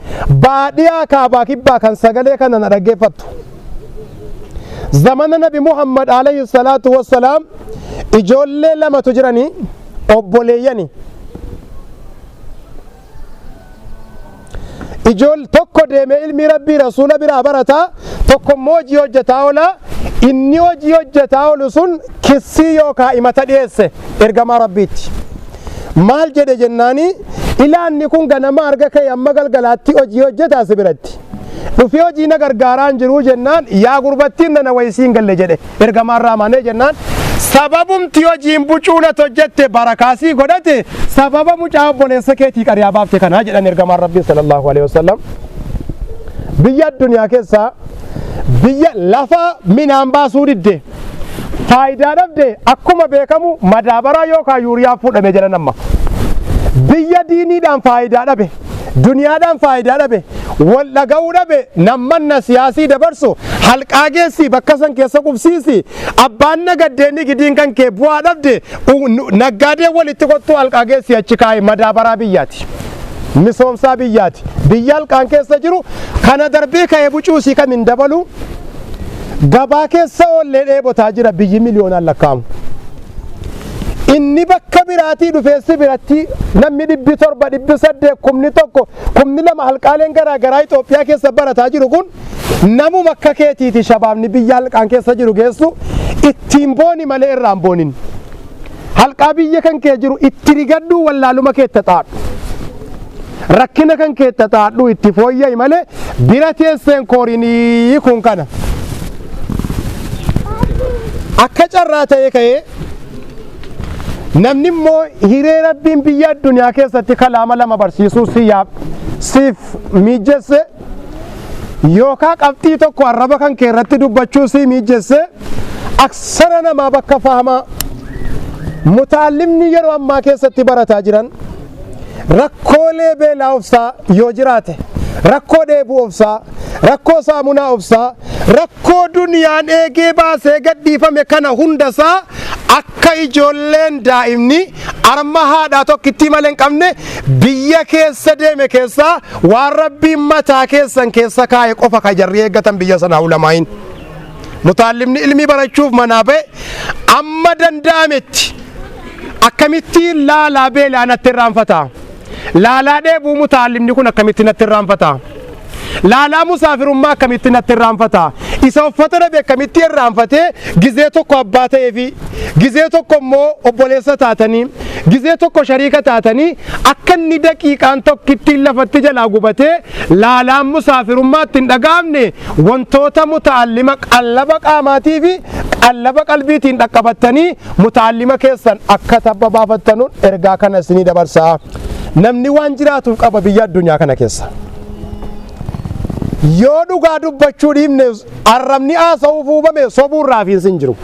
baadhiyaa kaabaa kibbaa kan sagalee kana na dhaggeeffattu. Zamana Nabi Muhammad alayhi salaatu wassalaam ijoollee lamatu jiranii obboleeyyani. Ijool tokko deemee ilmii rabbii rasuula biraa barataa, tokko immoo hojii hojjetaa oola. Inni hojii hojjetaa oolu sun kissii yookaan himata dhiyeesse ergamaa rabbiitti. Maal jedhe jennaani, ilaanni kun ganama arga ka'e amma galgalaatti hojii hojjetaa si biratti. Dhufee hojii na gargaaraa hin jiruu jennaan, yaa gurbattiin nana wayisii hin galle jedhe ergamaan raamanee jennaan, sababumti hojiin bucuunat hojjette barakaasii godhate sababa mucaa obboleessa keetii qariyaa baafte kanaa jedhan ergamaan rabbii sallallahu alaihi wasallam. Biyya addunyaa keessaa biyya lafa minaan baasuu didde faayidaa dhabde akkuma beekamu madaabaraa yookaan yuuriyaa fuudhame jedhan amma. Biyya diiniidhaan faayidaa dhabe, duniyaadhaan faayidaa dhabe, wal dhaga'uu dhabe, nammanna siyaasii dabarsu halqaa geessi bakka san keessa qubsiisi, abbaan nagaddeenni gidiin kan kee bu'aa dhabde naggaadee walitti kottuu halqaa geessi achi kaa'e madaabaraa biyyaati. Misoomsaa biyyaati. Biyya halqaan keessa jiru kana darbee ka'ee bucuusii kam hin dabalu. Gabaa keessa oollee dheebotaa jira biyyi miliyoonaan lakkaa'amu. Inni bakka biraatii dhufeessi biratti namni 700, 800, 1000, 2000 halqaaleen garaagaraa Itoophiyaa keessa barataa jiru kun namuma akka keetiiti shabaabni biyya halqaan keessa jiru geessu ittiin booni malee irraan boonin. Halqaa biyya kan kee jiru itti rigadhuu wallaaluma keetta xaadhu. Rakkina kan keetta xaadhu itti fooyya'i malee bira teesseen koorinii kun kana. Akka carraa ta'ee ka'ee namni immoo hiree rabbiin biyya addunyaa keessatti kalaama lama barsiisuu siif miijesse yookaan qabxii tokko arraba kan kee irratti dubbachuu si miijesse aksara namaa bakka fahamaa mutaallimni yeroo ammaa keessatti barataa jiran rakkoolee beelaa obsaa yoo jiraate, rakkoo dheebuu obsaa, rakkoo saamunaa obsaa, rakkoo duniyaan eegee baasee gadhiifame kana hundasaa akka ijoolleen daa'imni arma haadhaa tokkittii malee hin qabne biyya keessa deeme keessaa waan rabbiin mataa keessan keessa kaa'e qofa ka jarri eeggatan biyya sanaa ulamaayin. Mutaallimni ilmii barachuuf manaa ba'e amma danda'ametti akkamittiin laalaa beelaa natti irraanfata? Laalaa dheebuu mutaallimni kun akkamitti natti irraanfata? Laalaa musaafirummaa akkamitti natti irraanfata? Isa uffata dhabe akkamitti irraanfatee gizee tokko abbaa ta'ee fi gizee tokko immoo obboleessa taatanii gizee tokko shariika taatanii akka inni daqiiqaan tokkittiin lafatti jalaa gubatee laalaan musaafirummaatti hin dhaga'amne wantoota mutaallima qallaba qaamaatii fi qallaba qalbiitiin dhaqqabattanii mutaallima keessan akka tabba baafattanuun ergaa kana isinii dabarsaa. Namni waan jiraatuuf qaba biyya addunyaa kana keessa. Yoo dhugaa dubbachuu dhiifne arrabni haasa'uuf uumame sobuurraa fi hin jiru.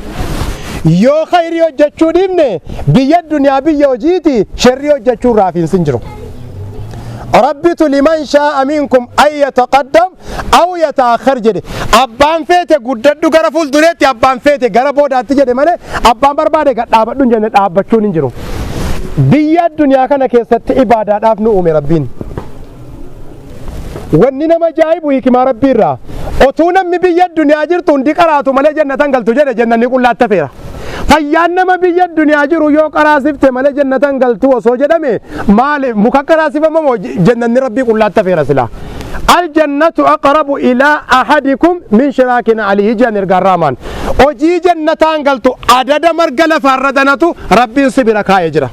Yoo khayrii hojjechuu dhiifne biyya addunyaa biyya hojiiti sharrii hojjechuurraa fi hin jiru. Rabbitu liman shaa'a minkum an yataqaddam aw yata'akhkhar jedhe. Abbaan feete guddadhu gara fuuldureetti, abbaan feete gara boodaatti jedhe malee abbaan barbaade gad dhaabadhu hin jenne dhaabbachuun hin jiru. Biyya addunyaa kana keessatti ibaadaadhaaf nu uume Rabbiin. Wanni nama ajaa'ibu hikimaa Rabbii irraa otuu namni biyya addunyaa jirtu hundi qaraatu malee jannatan galtu jedhe, jannanni qullaatti hafeera. Fayyaan nama biyya addunyaa jiru yoo qaraasifte malee jannatan galtu osoo jedhame, maali muka qaraasifama moo jannanni Rabbii qullaatti hafeera silaa? Aljannatu aqrabu ilaa ahadikum min shiraakin alihi jedhan ergaan raamaan. Hojii jannataan galtu adada marga lafaarra danatu Rabbiin si bira kaa'ee jira.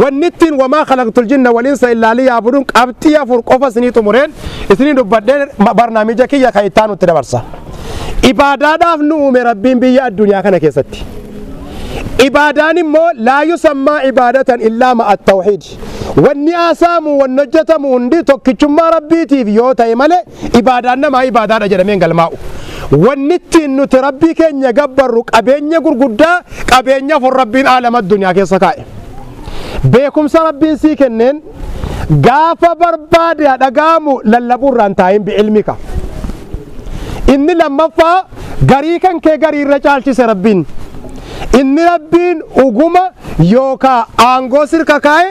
Wanni ittiin wamaa khalaqtul jinna wal insa illaa liya'buduun qabxii afur qofa isinii xumureen isinii dubbadheen barnaamija kiyya kan itti aanutti dabarsa. Ibaadaadhaaf nu uume Rabbiin biyya addunyaa kana keessatti. Ibaadaan immoo laa yusammaa ibaadatan illaa ma'a tawxiid. Wanni haasa'amu, wanni hojjetamu hundi tokkichummaa Rabbiitiif yoo ta'e malee ibaadaan namaa ibaadaadha jedhamee hin galmaa'u. Wanni ittiin nuti Rabbii keenya gabbarru qabeenya gurguddaa, qabeenya afur Rabbiin aalama addunyaa keessa kaa'e. Beekumsa Rabbiin sii kenneen gaafa barbaade dhaga'amu lallabuu irraan taa'in bi'ilmika. Inni lammaffaa, garii kan kee garii irra caalchise Rabbiin. Inni Rabbiin uguma yookaa aangoo sirka kaa'e,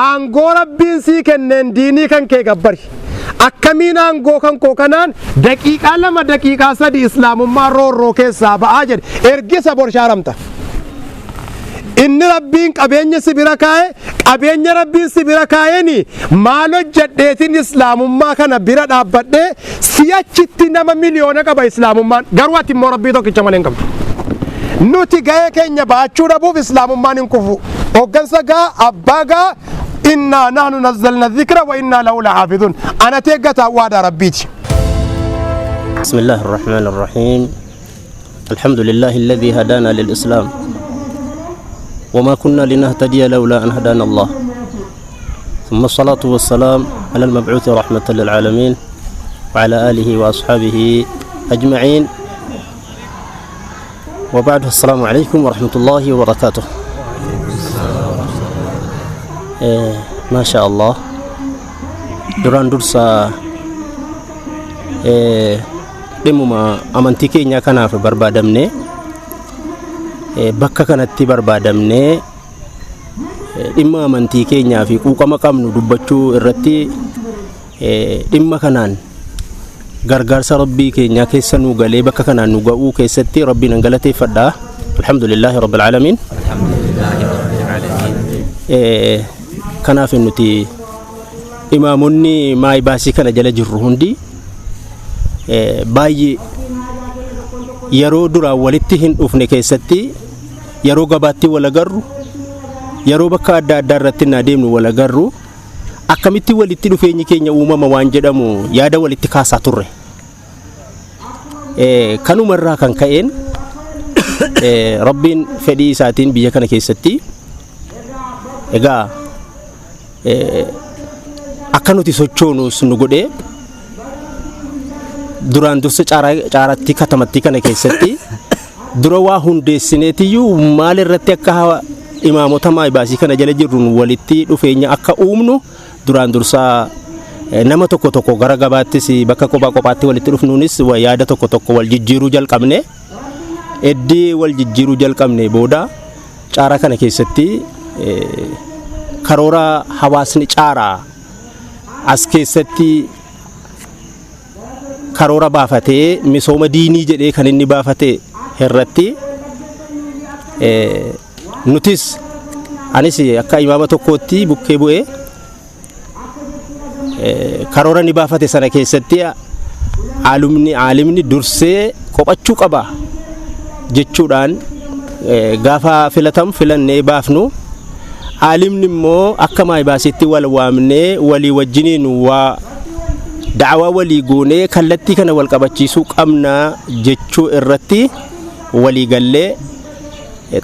aangoo Rabbiin sii kenneen diinii kan kee gabbari. Akkamiin aangoo kan koo kanaan daqiiqaa 2, daqiiqaa 3 islaamummaa roorroo keessaa ba'aa jedhe ergisa bor shaaramta. Inni Rabbiin qabeenya si bira kaa'e, qabeenya Rabbiin si bira kaa'een maal hojjedheetiin islaamummaa kana bira dhaabbadhee si'achitti nama miliyoona qaba islaamummaan, garuu ati immoo Rabbii tokkicha malee hin qabdu. Nuti ga'ee keenya baachuu dhabuuf islaamummaan hin kufu. Hooggansa gaa abbaa gaa innaa nahnu nazzalna dhikra wa innaa lahu lahaafidun. Anati eeggataa waadaa Rabbiiti. بسم الله الرحمن الرحيم. الحمد لله الذي هدانا للإسلام وما كنا لنهتدي لولا أن هدانا الله، ثم الصلاة والسلام على المبعوث رحمة للعالمين وعلى آله وأصحابه أجمعين، وبعد، السلام عليكم ورحمة الله وبركاته. إيه ما شاء الله، duraan dursa dhimmuma amantii keenya kanaaf barbaadamne, bakka kanatti barbaadamne, dhimma amantii keenyaa fi quuqama qabnu dubbachuu irratti dhimma kanaan gargaarsa Rabbii keenyaa keessa nu galee bakka kanaan nu ga'uu keessatti Rabbiin an galateeffadha. Alhamdulillaahi rabbil aalamiin. Kanaaf nuti imaamonni maayibaasii kana jala jirru hundi baay'ee yeroo duraan walitti hin dhufne keessatti, yeroo gabaatti wal agarru, yeroo bakka adda addaa irratti na deemnu wal agarru, akkamitti walitti dhufeenyi keenya uumama waan jedhamu yaada walitti kaasaa turre. Kanumarraa kan ka'een Rabbiin fedhii isaatiin biyya kana keessatti egaa akka nuti sochoonus nu godhee, duraan dursa caaratti katamattii kana keessatti dura waa hundeessineetiyyuu maal irratti akka imaamota maayibaasii kana jala jirruun walitti dhufeenya akka uumnu duraan dursaa nama tokko tokko gara gabaattis bakka kophaa kophaatti walitti dhufnuunis yaada tokko tokko wal jijjiiruu jalqabne. Eddii wal jijjiiruu jalqabne booda caaraa kana keessatti karoora hawaasni caaraa as keessatti karoora baafatee misooma diinii jedhee kan inni baafate irratti nutis, anis akka imaama tokkootti bukkee bu'ee karoora ni baafate sana keessatti aalimni dursee qophachuu qaba jechuudhaan gaafa filatamu filannee baafnu, aalimni immoo akka maayibaasitti wal waamnee walii wajjiniin waa da'awaa walii goonee kallattii kana wal qabachiisuu qabna jechuu irratti walii gallee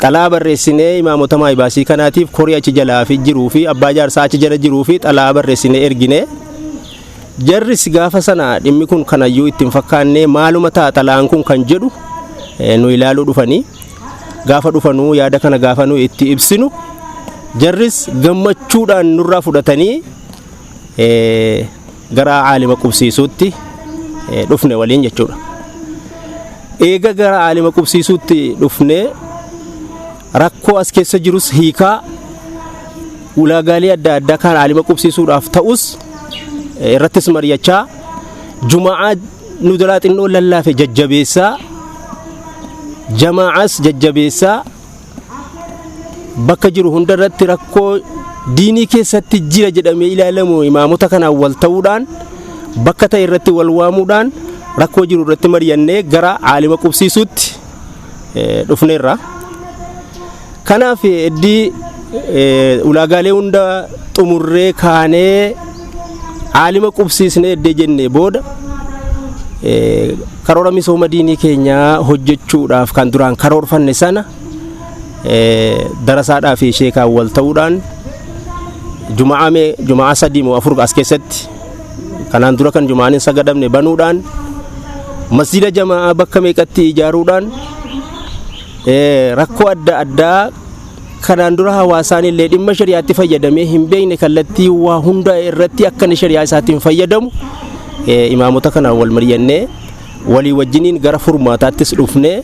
xalaa barreessinee imaamota maayibaasii kanaatiif, korii achi jalaa fi jiruu fi abbaa jaarsaa achi jala jiruu fi xalaa barreessinee ergine. Jarris gaafa sana dhimmi kun kanayyuu ittiin fakkaannee maaluma ta'a xalaan kun kan jedhu nu ilaaluu dhufanii, gaafa dhufanuu yaada kana gaafa nu itti ibsinu jarris gammachuudhaan nurraa fudhatanii gara aalima qubsiisuutti dhufne waliin jechuudha. Eega gara aalima qubsiisuutti dhufne rakkoo as keessa jirus hiikaa, ulaagaalee adda addaa kan aalima qubsiisuudhaaf ta'us Irrattis mari'achaa, juma'aa nu duraa xinnoo lallaafe jajjabeessaa, jamaa'as jajjabeessaa, bakka jiru hunda irratti rakkoo diinii keessatti jira jedhamee ilaalamu imaamota kanaan wal ta'uudhaan, bakka ta'e irratti wal waamuudhaan, rakkoo jiru irratti mari'annee gara aalima qubsiisuutti dhufneerra. Kanaaf iddii ulaagaalee hunda xumurree kaanee aalima qubsiisnee eddee jennee booda, karoora misooma diinii keenyaa hojjechuudhaaf kan duraan karoorfanne sana darasaadhaa fi sheekaan wal ta'uudhaan juma'aa mee juma'aa 3 moo 4 as keessatti kanaan dura kan juma'aan hin sagadamne banuudhaan, masjida jamaa'aa bakka meeqatti ijaaruudhaan, rakkoo adda addaa kanaan dura hawaasaan illee dhimma shari'aatti fayyadamee hin beekne kallattii waa hunda irratti akka inni shari'aa isaatiin fayyadamu imaamota kanaan wal mari'annee, walii wajjiniin gara furmaataattis dhufnee,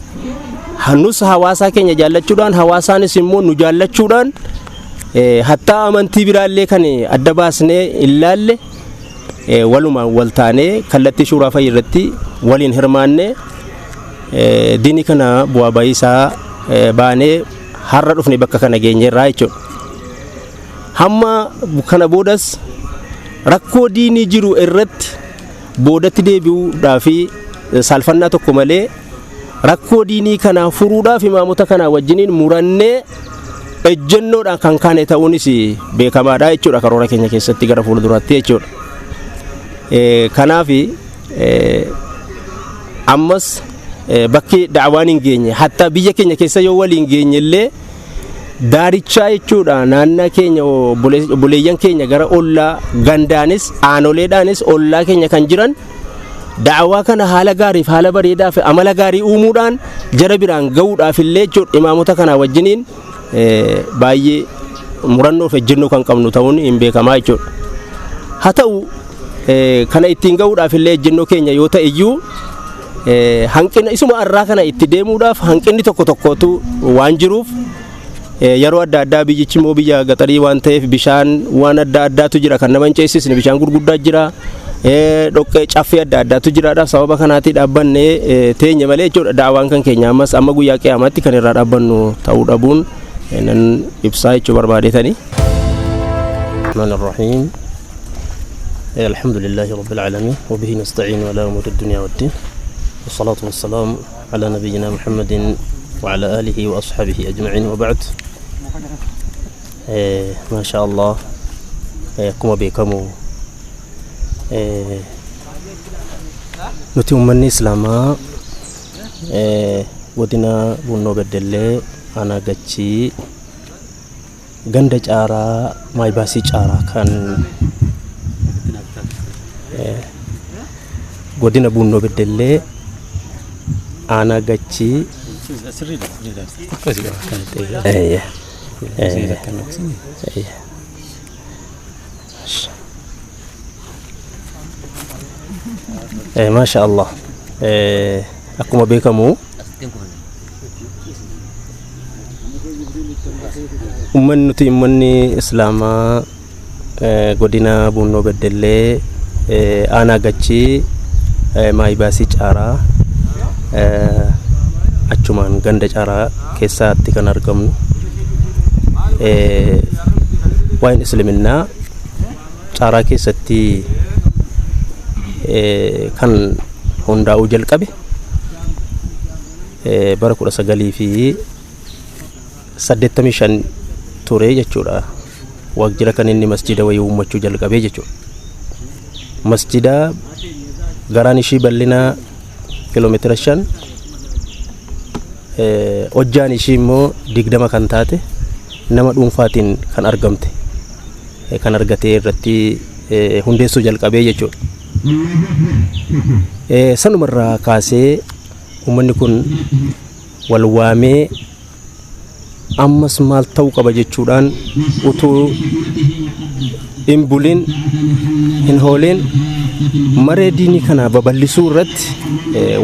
nus hawaasaa keenya jaallachuudhaan, hawaasaanis immoo nu jaallachuudhaan, hattaa amantii biraallee kan adda baasnee ilaalle walumaan wal taanee kallattii shuuraa fayyii irratti waliin hirmaannee, diinii kana bu'aa bayii isaa baanee har'a dhufne bakka kana geenyeerraa jechuudha. Hamma kana boodas rakkoo diinii jiru irratti boodatti deebi'uudhaa fi saalfannaa tokko malee rakkoo diinii kanaa furuudhaaf imaamota kanaa wajjiniin murannee ejjennoodhaan kan kaane ta'uunis beekamaadha jechuudha, karoora keenya keessatti gara fuulduraatti jechuudha. Kanaaf ammas bakki da'awaan hin geenye, hatta biyya keenya keessa yoo waliin geenye illee, daarichaa jechuudha, naannaa keenya, obboleeyyan keenya gara ollaa gandaanis aanoleedhaanis ollaa keenya kan jiran da'awaa kana haala gaariif, haala bareedaa fi amala gaarii uumuudhaan jara biraan ga'uudhaaf illee jechuudha, imaamota kanaa wajjiniin baay'ee murannoo fi ejjennoo kan qabnu ta'uun hin beekamaa jechuudha. Haa ta'u, kana ittiin ga'uudhaaf illee ejjennoo keenya yoo ta'e iyyuu, hanqina isuma arraa kana itti deemuudhaaf hanqinni tokko tokkotu waan jiruuf, yeroo adda addaa biyyichi immoo biyya gaxarii waan ta'eef bishaan waan adda addaatu jira kan nama hin ceesisne, bishaan gurguddaa jira, dhoqqee caffee adda addaatu jiraadhaaf sababa kanaatii dhaabbannee teenye malee jechuudha. Daawaan kan keenya ammas amma guyyaa qiyyaamaatti kan irraa dhaabbannu ta'uu dhabuun nan ibsaa jechuu barbaadetanii. الرحمن الرحيم، الحمد لله رب العالمين، وبه نستعين على أمور الدنيا والدين، والصلاة والسلام على نبينا محمد وعلى آله وأصحابه أجمعين، وبعد. ما شاء الله، akkuma beekamu nuti uummanni islaamaa godina Bunnoo Beddellee, aanaa Gachii, ganda Caaraa, Maayibaasii Caaraa, kan godina Bunnoo Beddellee, aanaa Gachii. Eeyya. Eeyya. Maasha Allah. Akkuma beekamu uummanni nuti uummanni islaamaa godina Bunnoo Beddellee, aanaa Gachii, Maayibaasii Caaraa, achumaan ganda Caaraa keessatti kan argamnu, waa'een isliminnaa Caaraa keessatti kan hundaa'uu jalqabe bara 1985 ture jechuudha. Waqjira kan inni masjida wayii uummachuu jalqabee jechuudha. Masjida garaan ishii bal'ina kiiloomeetira 5, hojjaan ishii immoo 20 kan taate, nama dhuunfaatiin kan argamte, kan argatee irratti hundeessuu jalqabee jechuudha. Sanumarraa kaasee uummanni kun wal waamee ammas maal ta'uu qaba jechuudhaan utuu hin bulin hin hoolin maree diinii kana babal'isuu irratti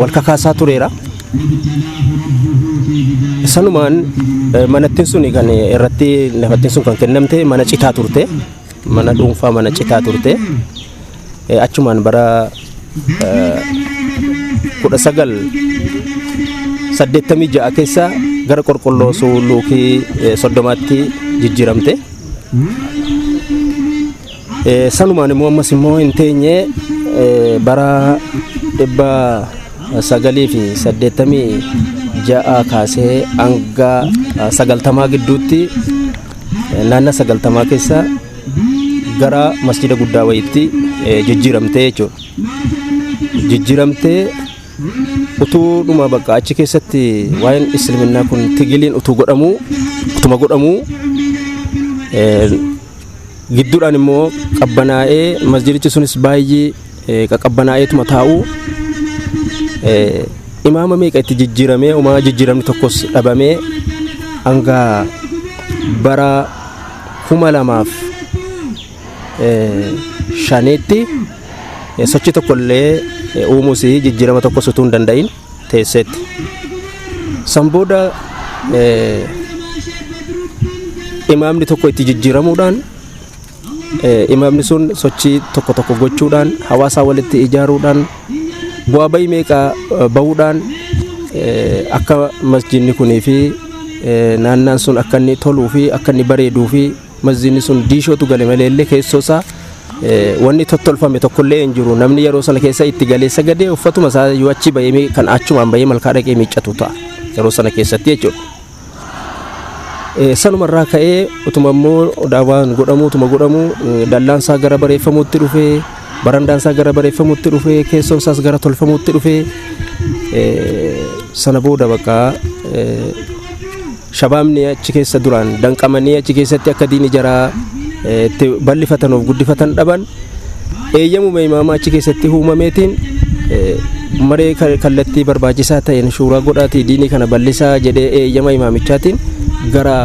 wal kakaasaa tureera. Sanumaan manattiin sun kan irratti lafattiin sun kan kennamte mana citaa turte, mana dhuunfaa mana citaa turte. Achumaan bara 1986 keessa gara qorqolloo luukii 30tti jijjiiramte. Sanumaan immoo ammas immoo hin teenye, bara 986 kaasee hanga 90 gidduutti, naannoo 90 keessa gara masjida guddaa wayiitti jijjiiramte jechuudha. Jijjiiramtee utuu dhuma bakka achi keessatti waa'een isliminnaa kun tigiliin utuu godhamuu, utuma godhamuu, gidduudhaan immoo qabbanaa'ee, masjidichi sunis baay'ee qaqqabbanaa'eetuma taa'uu, imaama meeqa itti jijjiiramee, umaa jijjiiramni tokkos dhabamee, hanga bara 2005tti sochii tokkollee uumuus jijjiirama tokkos utuu hin danda'in teesseetti. San booda imaamni tokko itti jijjiiramuudhaan, imaamni sun sochii tokko tokko gochuudhaan, hawaasa walitti ijaaruudhaan, bu'aa bayii meeqa bahuudhaan, akka masjidni kunii fi naannaan sun akka inni toluu fi akka inni bareeduu fi masjidni sun diishootu gale malee illee keessoo isaa wanni tottolfame tokkollee hin jiru. Namni yeroo sana keessa itti galee sagadee uffatuma isaa yoo achi bahee kan achumaan bahee malkaa dhaqee miiccatu ta'a yeroo sana keessatti jechuudha. Sanumarraa ka'ee utuma immoo daawwaan godhamuu, utuma godhamuu, dallaan isaa gara bareeffamuutti dhufee, barandaan isaa gara bareeffamuutti dhufee, keessoon isaas gara tolfamuutti dhufee, sana booda bakka shabaabni achi keessa duraan danqamanii achi keessatti akka diini jaraa itti bal'ifatanuuf guddifatan dhaban, eeyyamuma imaama achi keessatti uumameetiin, maree kallattii barbaachisaa ta'een shuuraa godhaatii diinii kana bal'isaa jedhee eeyyama imaamichaatiin gara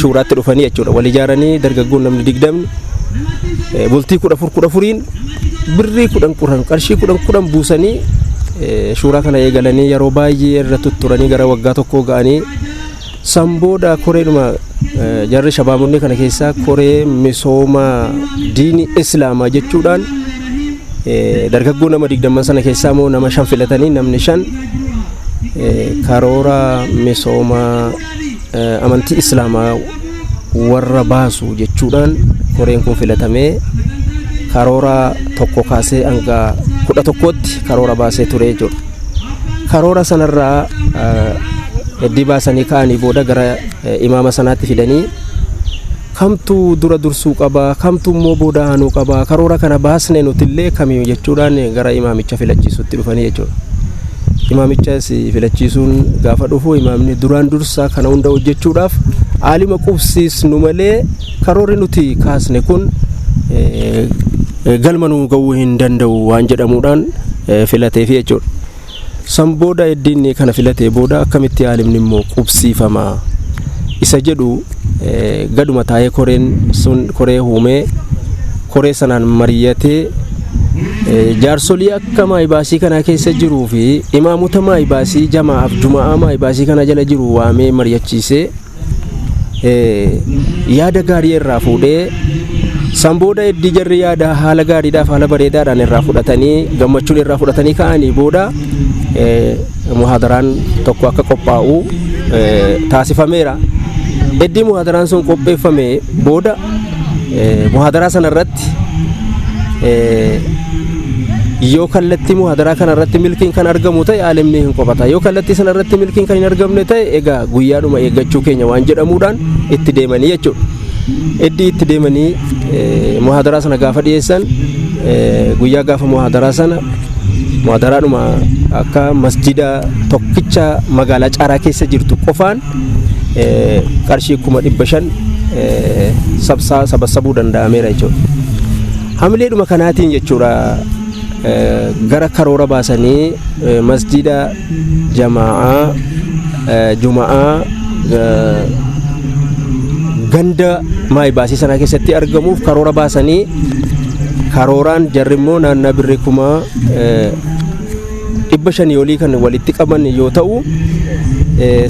shuuraatti dhufanii jechuudha. Wal ijaaranii dargaggoon namni 20 bultii 14 14n birrii 10 10, qarshii 10 10 buusanii shuuraa kana eegalanii, yeroo baay'ee irra tutturanii gara waggaa tokkoo ga'anii, san booda koreedhuma jarri shabaabonni kana keessaa koree misooma diinii islaamaa jechuudhaan dargaggoo nama 20 sana keessaa immoo nama 5 filatanii, namni 5 karoora misooma amantii islaamaa warra baasu jechuudhaan koreen kun filatamee, karoora 1 kaasee hanga 11tti karoora baasee ture jechuudha. Karoora sanarraa heddii baasanii ka'anii booda gara imaama sanaatti fidanii, kamtu dura dursuu qaba, kamtu immoo booda aanuu qaba, karoora kana baasne nutillee kamii jechuudhaan gara imaamicha filachiisutti dhufanii jechuudha. Imaamichas filachiisuun gaafa dhufu, imaamni duraan dursaa kana hunda hojjechuudhaaf aalima qubsiisnu malee karoorri nuti kaasne kun galma nu ga'uu hin danda'u waan jedhamuudhaan filateefi jechuudha. San booda heddiin kana filatee booda akkamitti aalimni immoo qubsiifama isa jedhu gaduma taa'ee koreen sun koree uumee, koree sanaan mari'atee, jaarsolii akka maayibaasii kana keessa jiruu fi imaamota maayibaasii jamaa'aaf juma'aa maayibaasii kana jala jiru waamee mari'achiisee, yaada gaarii irraa fuudhee, san booda heddii jarri yaada haala gaariidhaaf haala bareedaadhaan irraa fudhatanii, gammachuun irraa fudhatanii ka'anii booda muhaadaraan tokko akka qophaa'u taasifameera. Heddii muhaadaraan sun qopheeffame booda, muhaadaraa sana irratti yoo kallattii muhaadaraa kana irratti milkiin kan argamu ta'e aalimni hin qophata, yoo kallattii sana irratti milkiin kan hin argamne ta'e egaa guyyaadhuma eeggachuu keenya waan jedhamuudhaan itti deemanii jechuudha. Iddii itti deemanii muhaadaraa sana gaafa dhiyeessan, guyyaa gaafa muhaadaraa sana muhaadaraadhuma akka masjida tokkicha magaalaa Caaraa keessa jirtu qofaan qarshii 500,000 sabassabuu danda'ameera jechuudha. Hamileedhuma kanaatiin jechuudha gara karoora baasanii masjida jamaa'aa juma'aa ganda maayibaasii sanaa keessatti argamuuf karoora baasanii, karooraan jarri immoo naannaa birrii 500,000 olii kan walitti qaban yoo ta'u,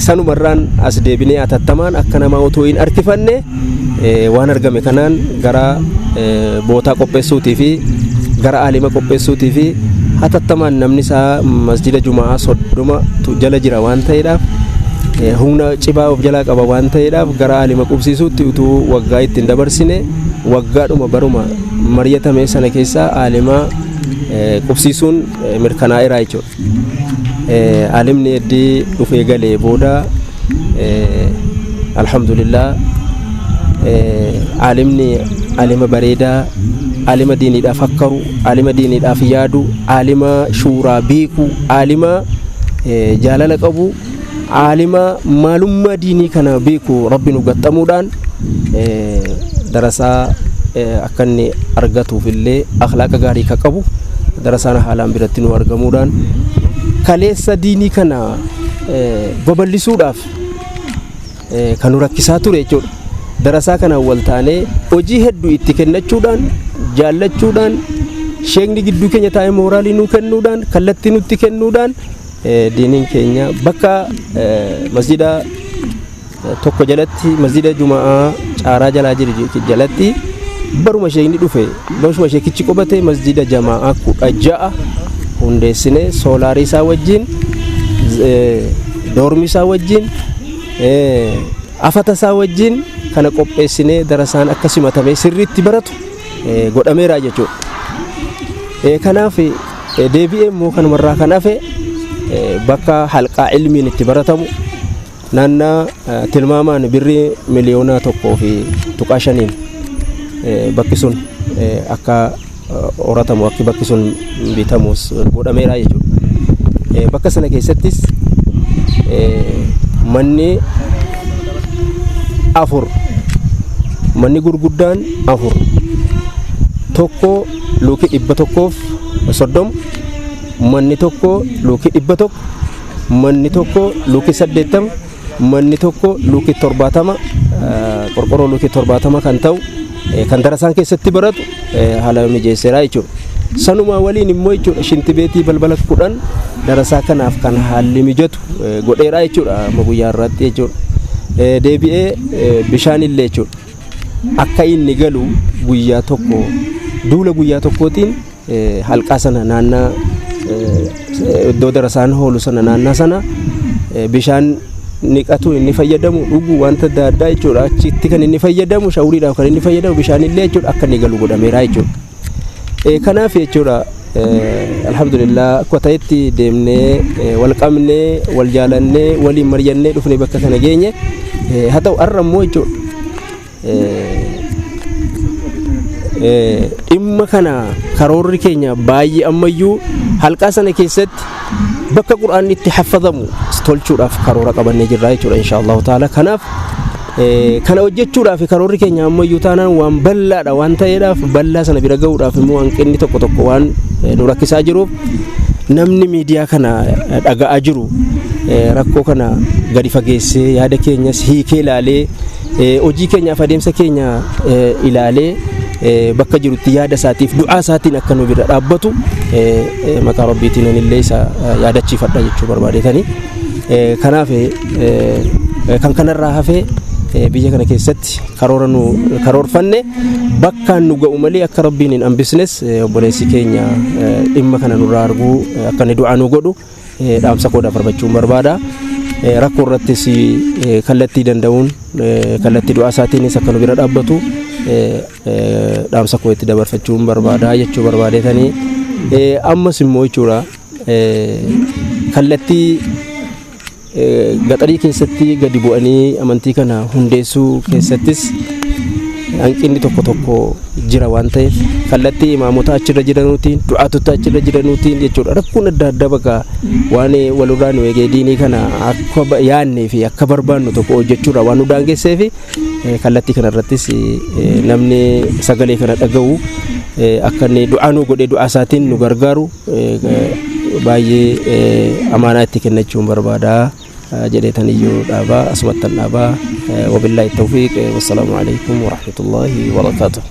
sanumarraan as deebinee atattamaan akka namaa otoo hin harkifanne waan argame kanaan gara bootaa qopheessuutii fi Gara aalima qopheessuutii fi hatattamaan namni isaa masjida Jumaa 30 jala jira waan ta'eedhaaf, humna cibaa of jalaa qaba waan ta'eedhaaf, gara aalima qubsiisuutti utuu waggaa ittiin dabarsine waggaadhuma baruma mari'atame sana keessaa aalima qubsiisuun mirkanaa'eera jechuudha. Aalimni heddii dhufee galee booda, alhamdulillah, aalimni aalima bareedaa, aalima diiniidhaaf akkaru, aalima diiniidhaaf yaadu, aalima shuuraa beeku, aalima jaalala qabu, aalima maalummaa diinii kana beeku Rabbi nu gaxxamuudhaan, darasaa akka inni argatuuf illee akhlaaqa gaarii ka qabu darasaan haalaan biratti nu argamuudhaan, kaleessa diinii kana babal'isuudhaaf kan nu rakkisaa ture jechuudha. Darasaa kana wal taanee hojii hedduu itti kennachuudhaan, jaallachuudhaan, sheekni gidduu keenya taa'ee mooraalii nuu kennuudhaan, kallattii nutti kennuudhaan, diiniin keenya bakka masjida tokko jalatti, masjida Jumaa Caaraa jalaa jiru jalatti, baruma sheekni dhufe, baruma sheekichi qubate, masjida jamaa'aa 16 hundeessine, soolaarii isaa wajjin, doormii isaa wajjin, afata isaa wajjin kana qopheessinee, darasaan akka simatamee sirriitti baratu godhameera jechuudha. Kanaaf deebi'ee immoo kanumarraa kan hafe bakka halqaa ilmiin itti baratamu naannaa tilmaamaan birrii 1.5 miliyoonaan bakki sun akka horatamu, akka bakki sun bitamus godhameera jechuudha. Bakka sana keessattis manni afur, manni gurguddaan afur, tokko luukii 130, manni tokko luukii 100, manni tokko luukii 80, manni tokko luukii 70, qorqorroo luukii 70 kan ta'u kan darasaan keessatti baratu haala mijeesseera jechuudha. Sanumaa waliin immoo jechuudha shintibeetii balbala 10 darasaa kanaaf kan haalli mijatu godheera jechuudha amma guyyaa irratti jechuudha. Deebi'ee bishaan illee jechuudha akka inni galu guyyaa tokko duula guyyaa tokkootiin halqaa sana naannaa iddoo darasaan hoolu sana naannaa sana bishaan niqatu inni fayyadamu, dhugu, wanta adda addaa jechuudha, achitti kan inni fayyadamu, shawuriidhaaf kan inni fayyadamu, bishaan illee jechuudha akka inni galu godhameera jechuudha. Kanaaf jechuudha, alhamdulillah, akka ta'etti deemnee, wal qabnee, wal jaalannee, waliin mari'annee dhufnee bakka kana geenye. Haa ta'u, har'a immoo jechuudha dhimma kana karoorri keenya baay'ee ammayyuu halqaa sana keessatti bakka Qur'aanni itti haffadamu tolchuudhaaf karoora qabannee jirra jechuudha, insha Allahu ta'ala. Kanaaf kana hojjechuudhaaf karoorri keenya ammayyuu taanaan waan bal'aadha waan ta'eedhaaf, bal'aa sana bira gahuudhaaf immoo hanqinni tokko tokko waan nu rakkisaa jiruuf, namni miidiyaa kana dhaga'aa jiru rakkoo kana gadi fageessee, yaada keenyas hiikee ilaalee, hojii keenyaaf adeemsa keenya ilaalee, bakka jirutti yaada isaatiif du'aa isaatiin akka nu bira dhaabbatu maqaa Rabbiitiin illee isa yaadachiifadha jechuu barbaadetanii. Kanaaf kan kanarraa hafee biyya kana keessatti karoora nu karoorfanne bakkaan nu ga'u malee akka Rabbiin hin hambisnes, obboleessi keenya dhimma kana nurraa arguu akka inni du'aa nu godhu dhaamsa koo dabarfachuun barbaada. Rakkoo irrattis kallattii danda'uun, kallattii du'aa isaatiinis akka nu bira dhaabbatu dhaamsa koo itti dabarfachuun barbaada jechuu barbaadetanii. Ammas immoo jechuudha kallattii gaxarii keessatti gadi bu'anii amantii kana hundeessuu keessattis hanqinni tokko tokko jira waan ta'eef, kallattii imaamota achirra jiranuutiin, du'aatota achirra jiranuutiin jechuudha, rakkoon adda addaa bakka waan walirraa nu eegee diinii kana akka yaadnee fi akka barbaannu tokko hojjechuudha waan nu daangessee fi, kallattii kanarrattis namni sagalee kana dhaga'u akka inni du'aa nu godhee du'aa isaatiin nu gargaaru baay'ee amaanaa itti kennachuun barbaada jedheetan iyyuu dhaabaa, asumattan dhaabaa. Wabillaahi tawfiiq, wassalaamu alaikum warahmatullaahi wabarakaatuh.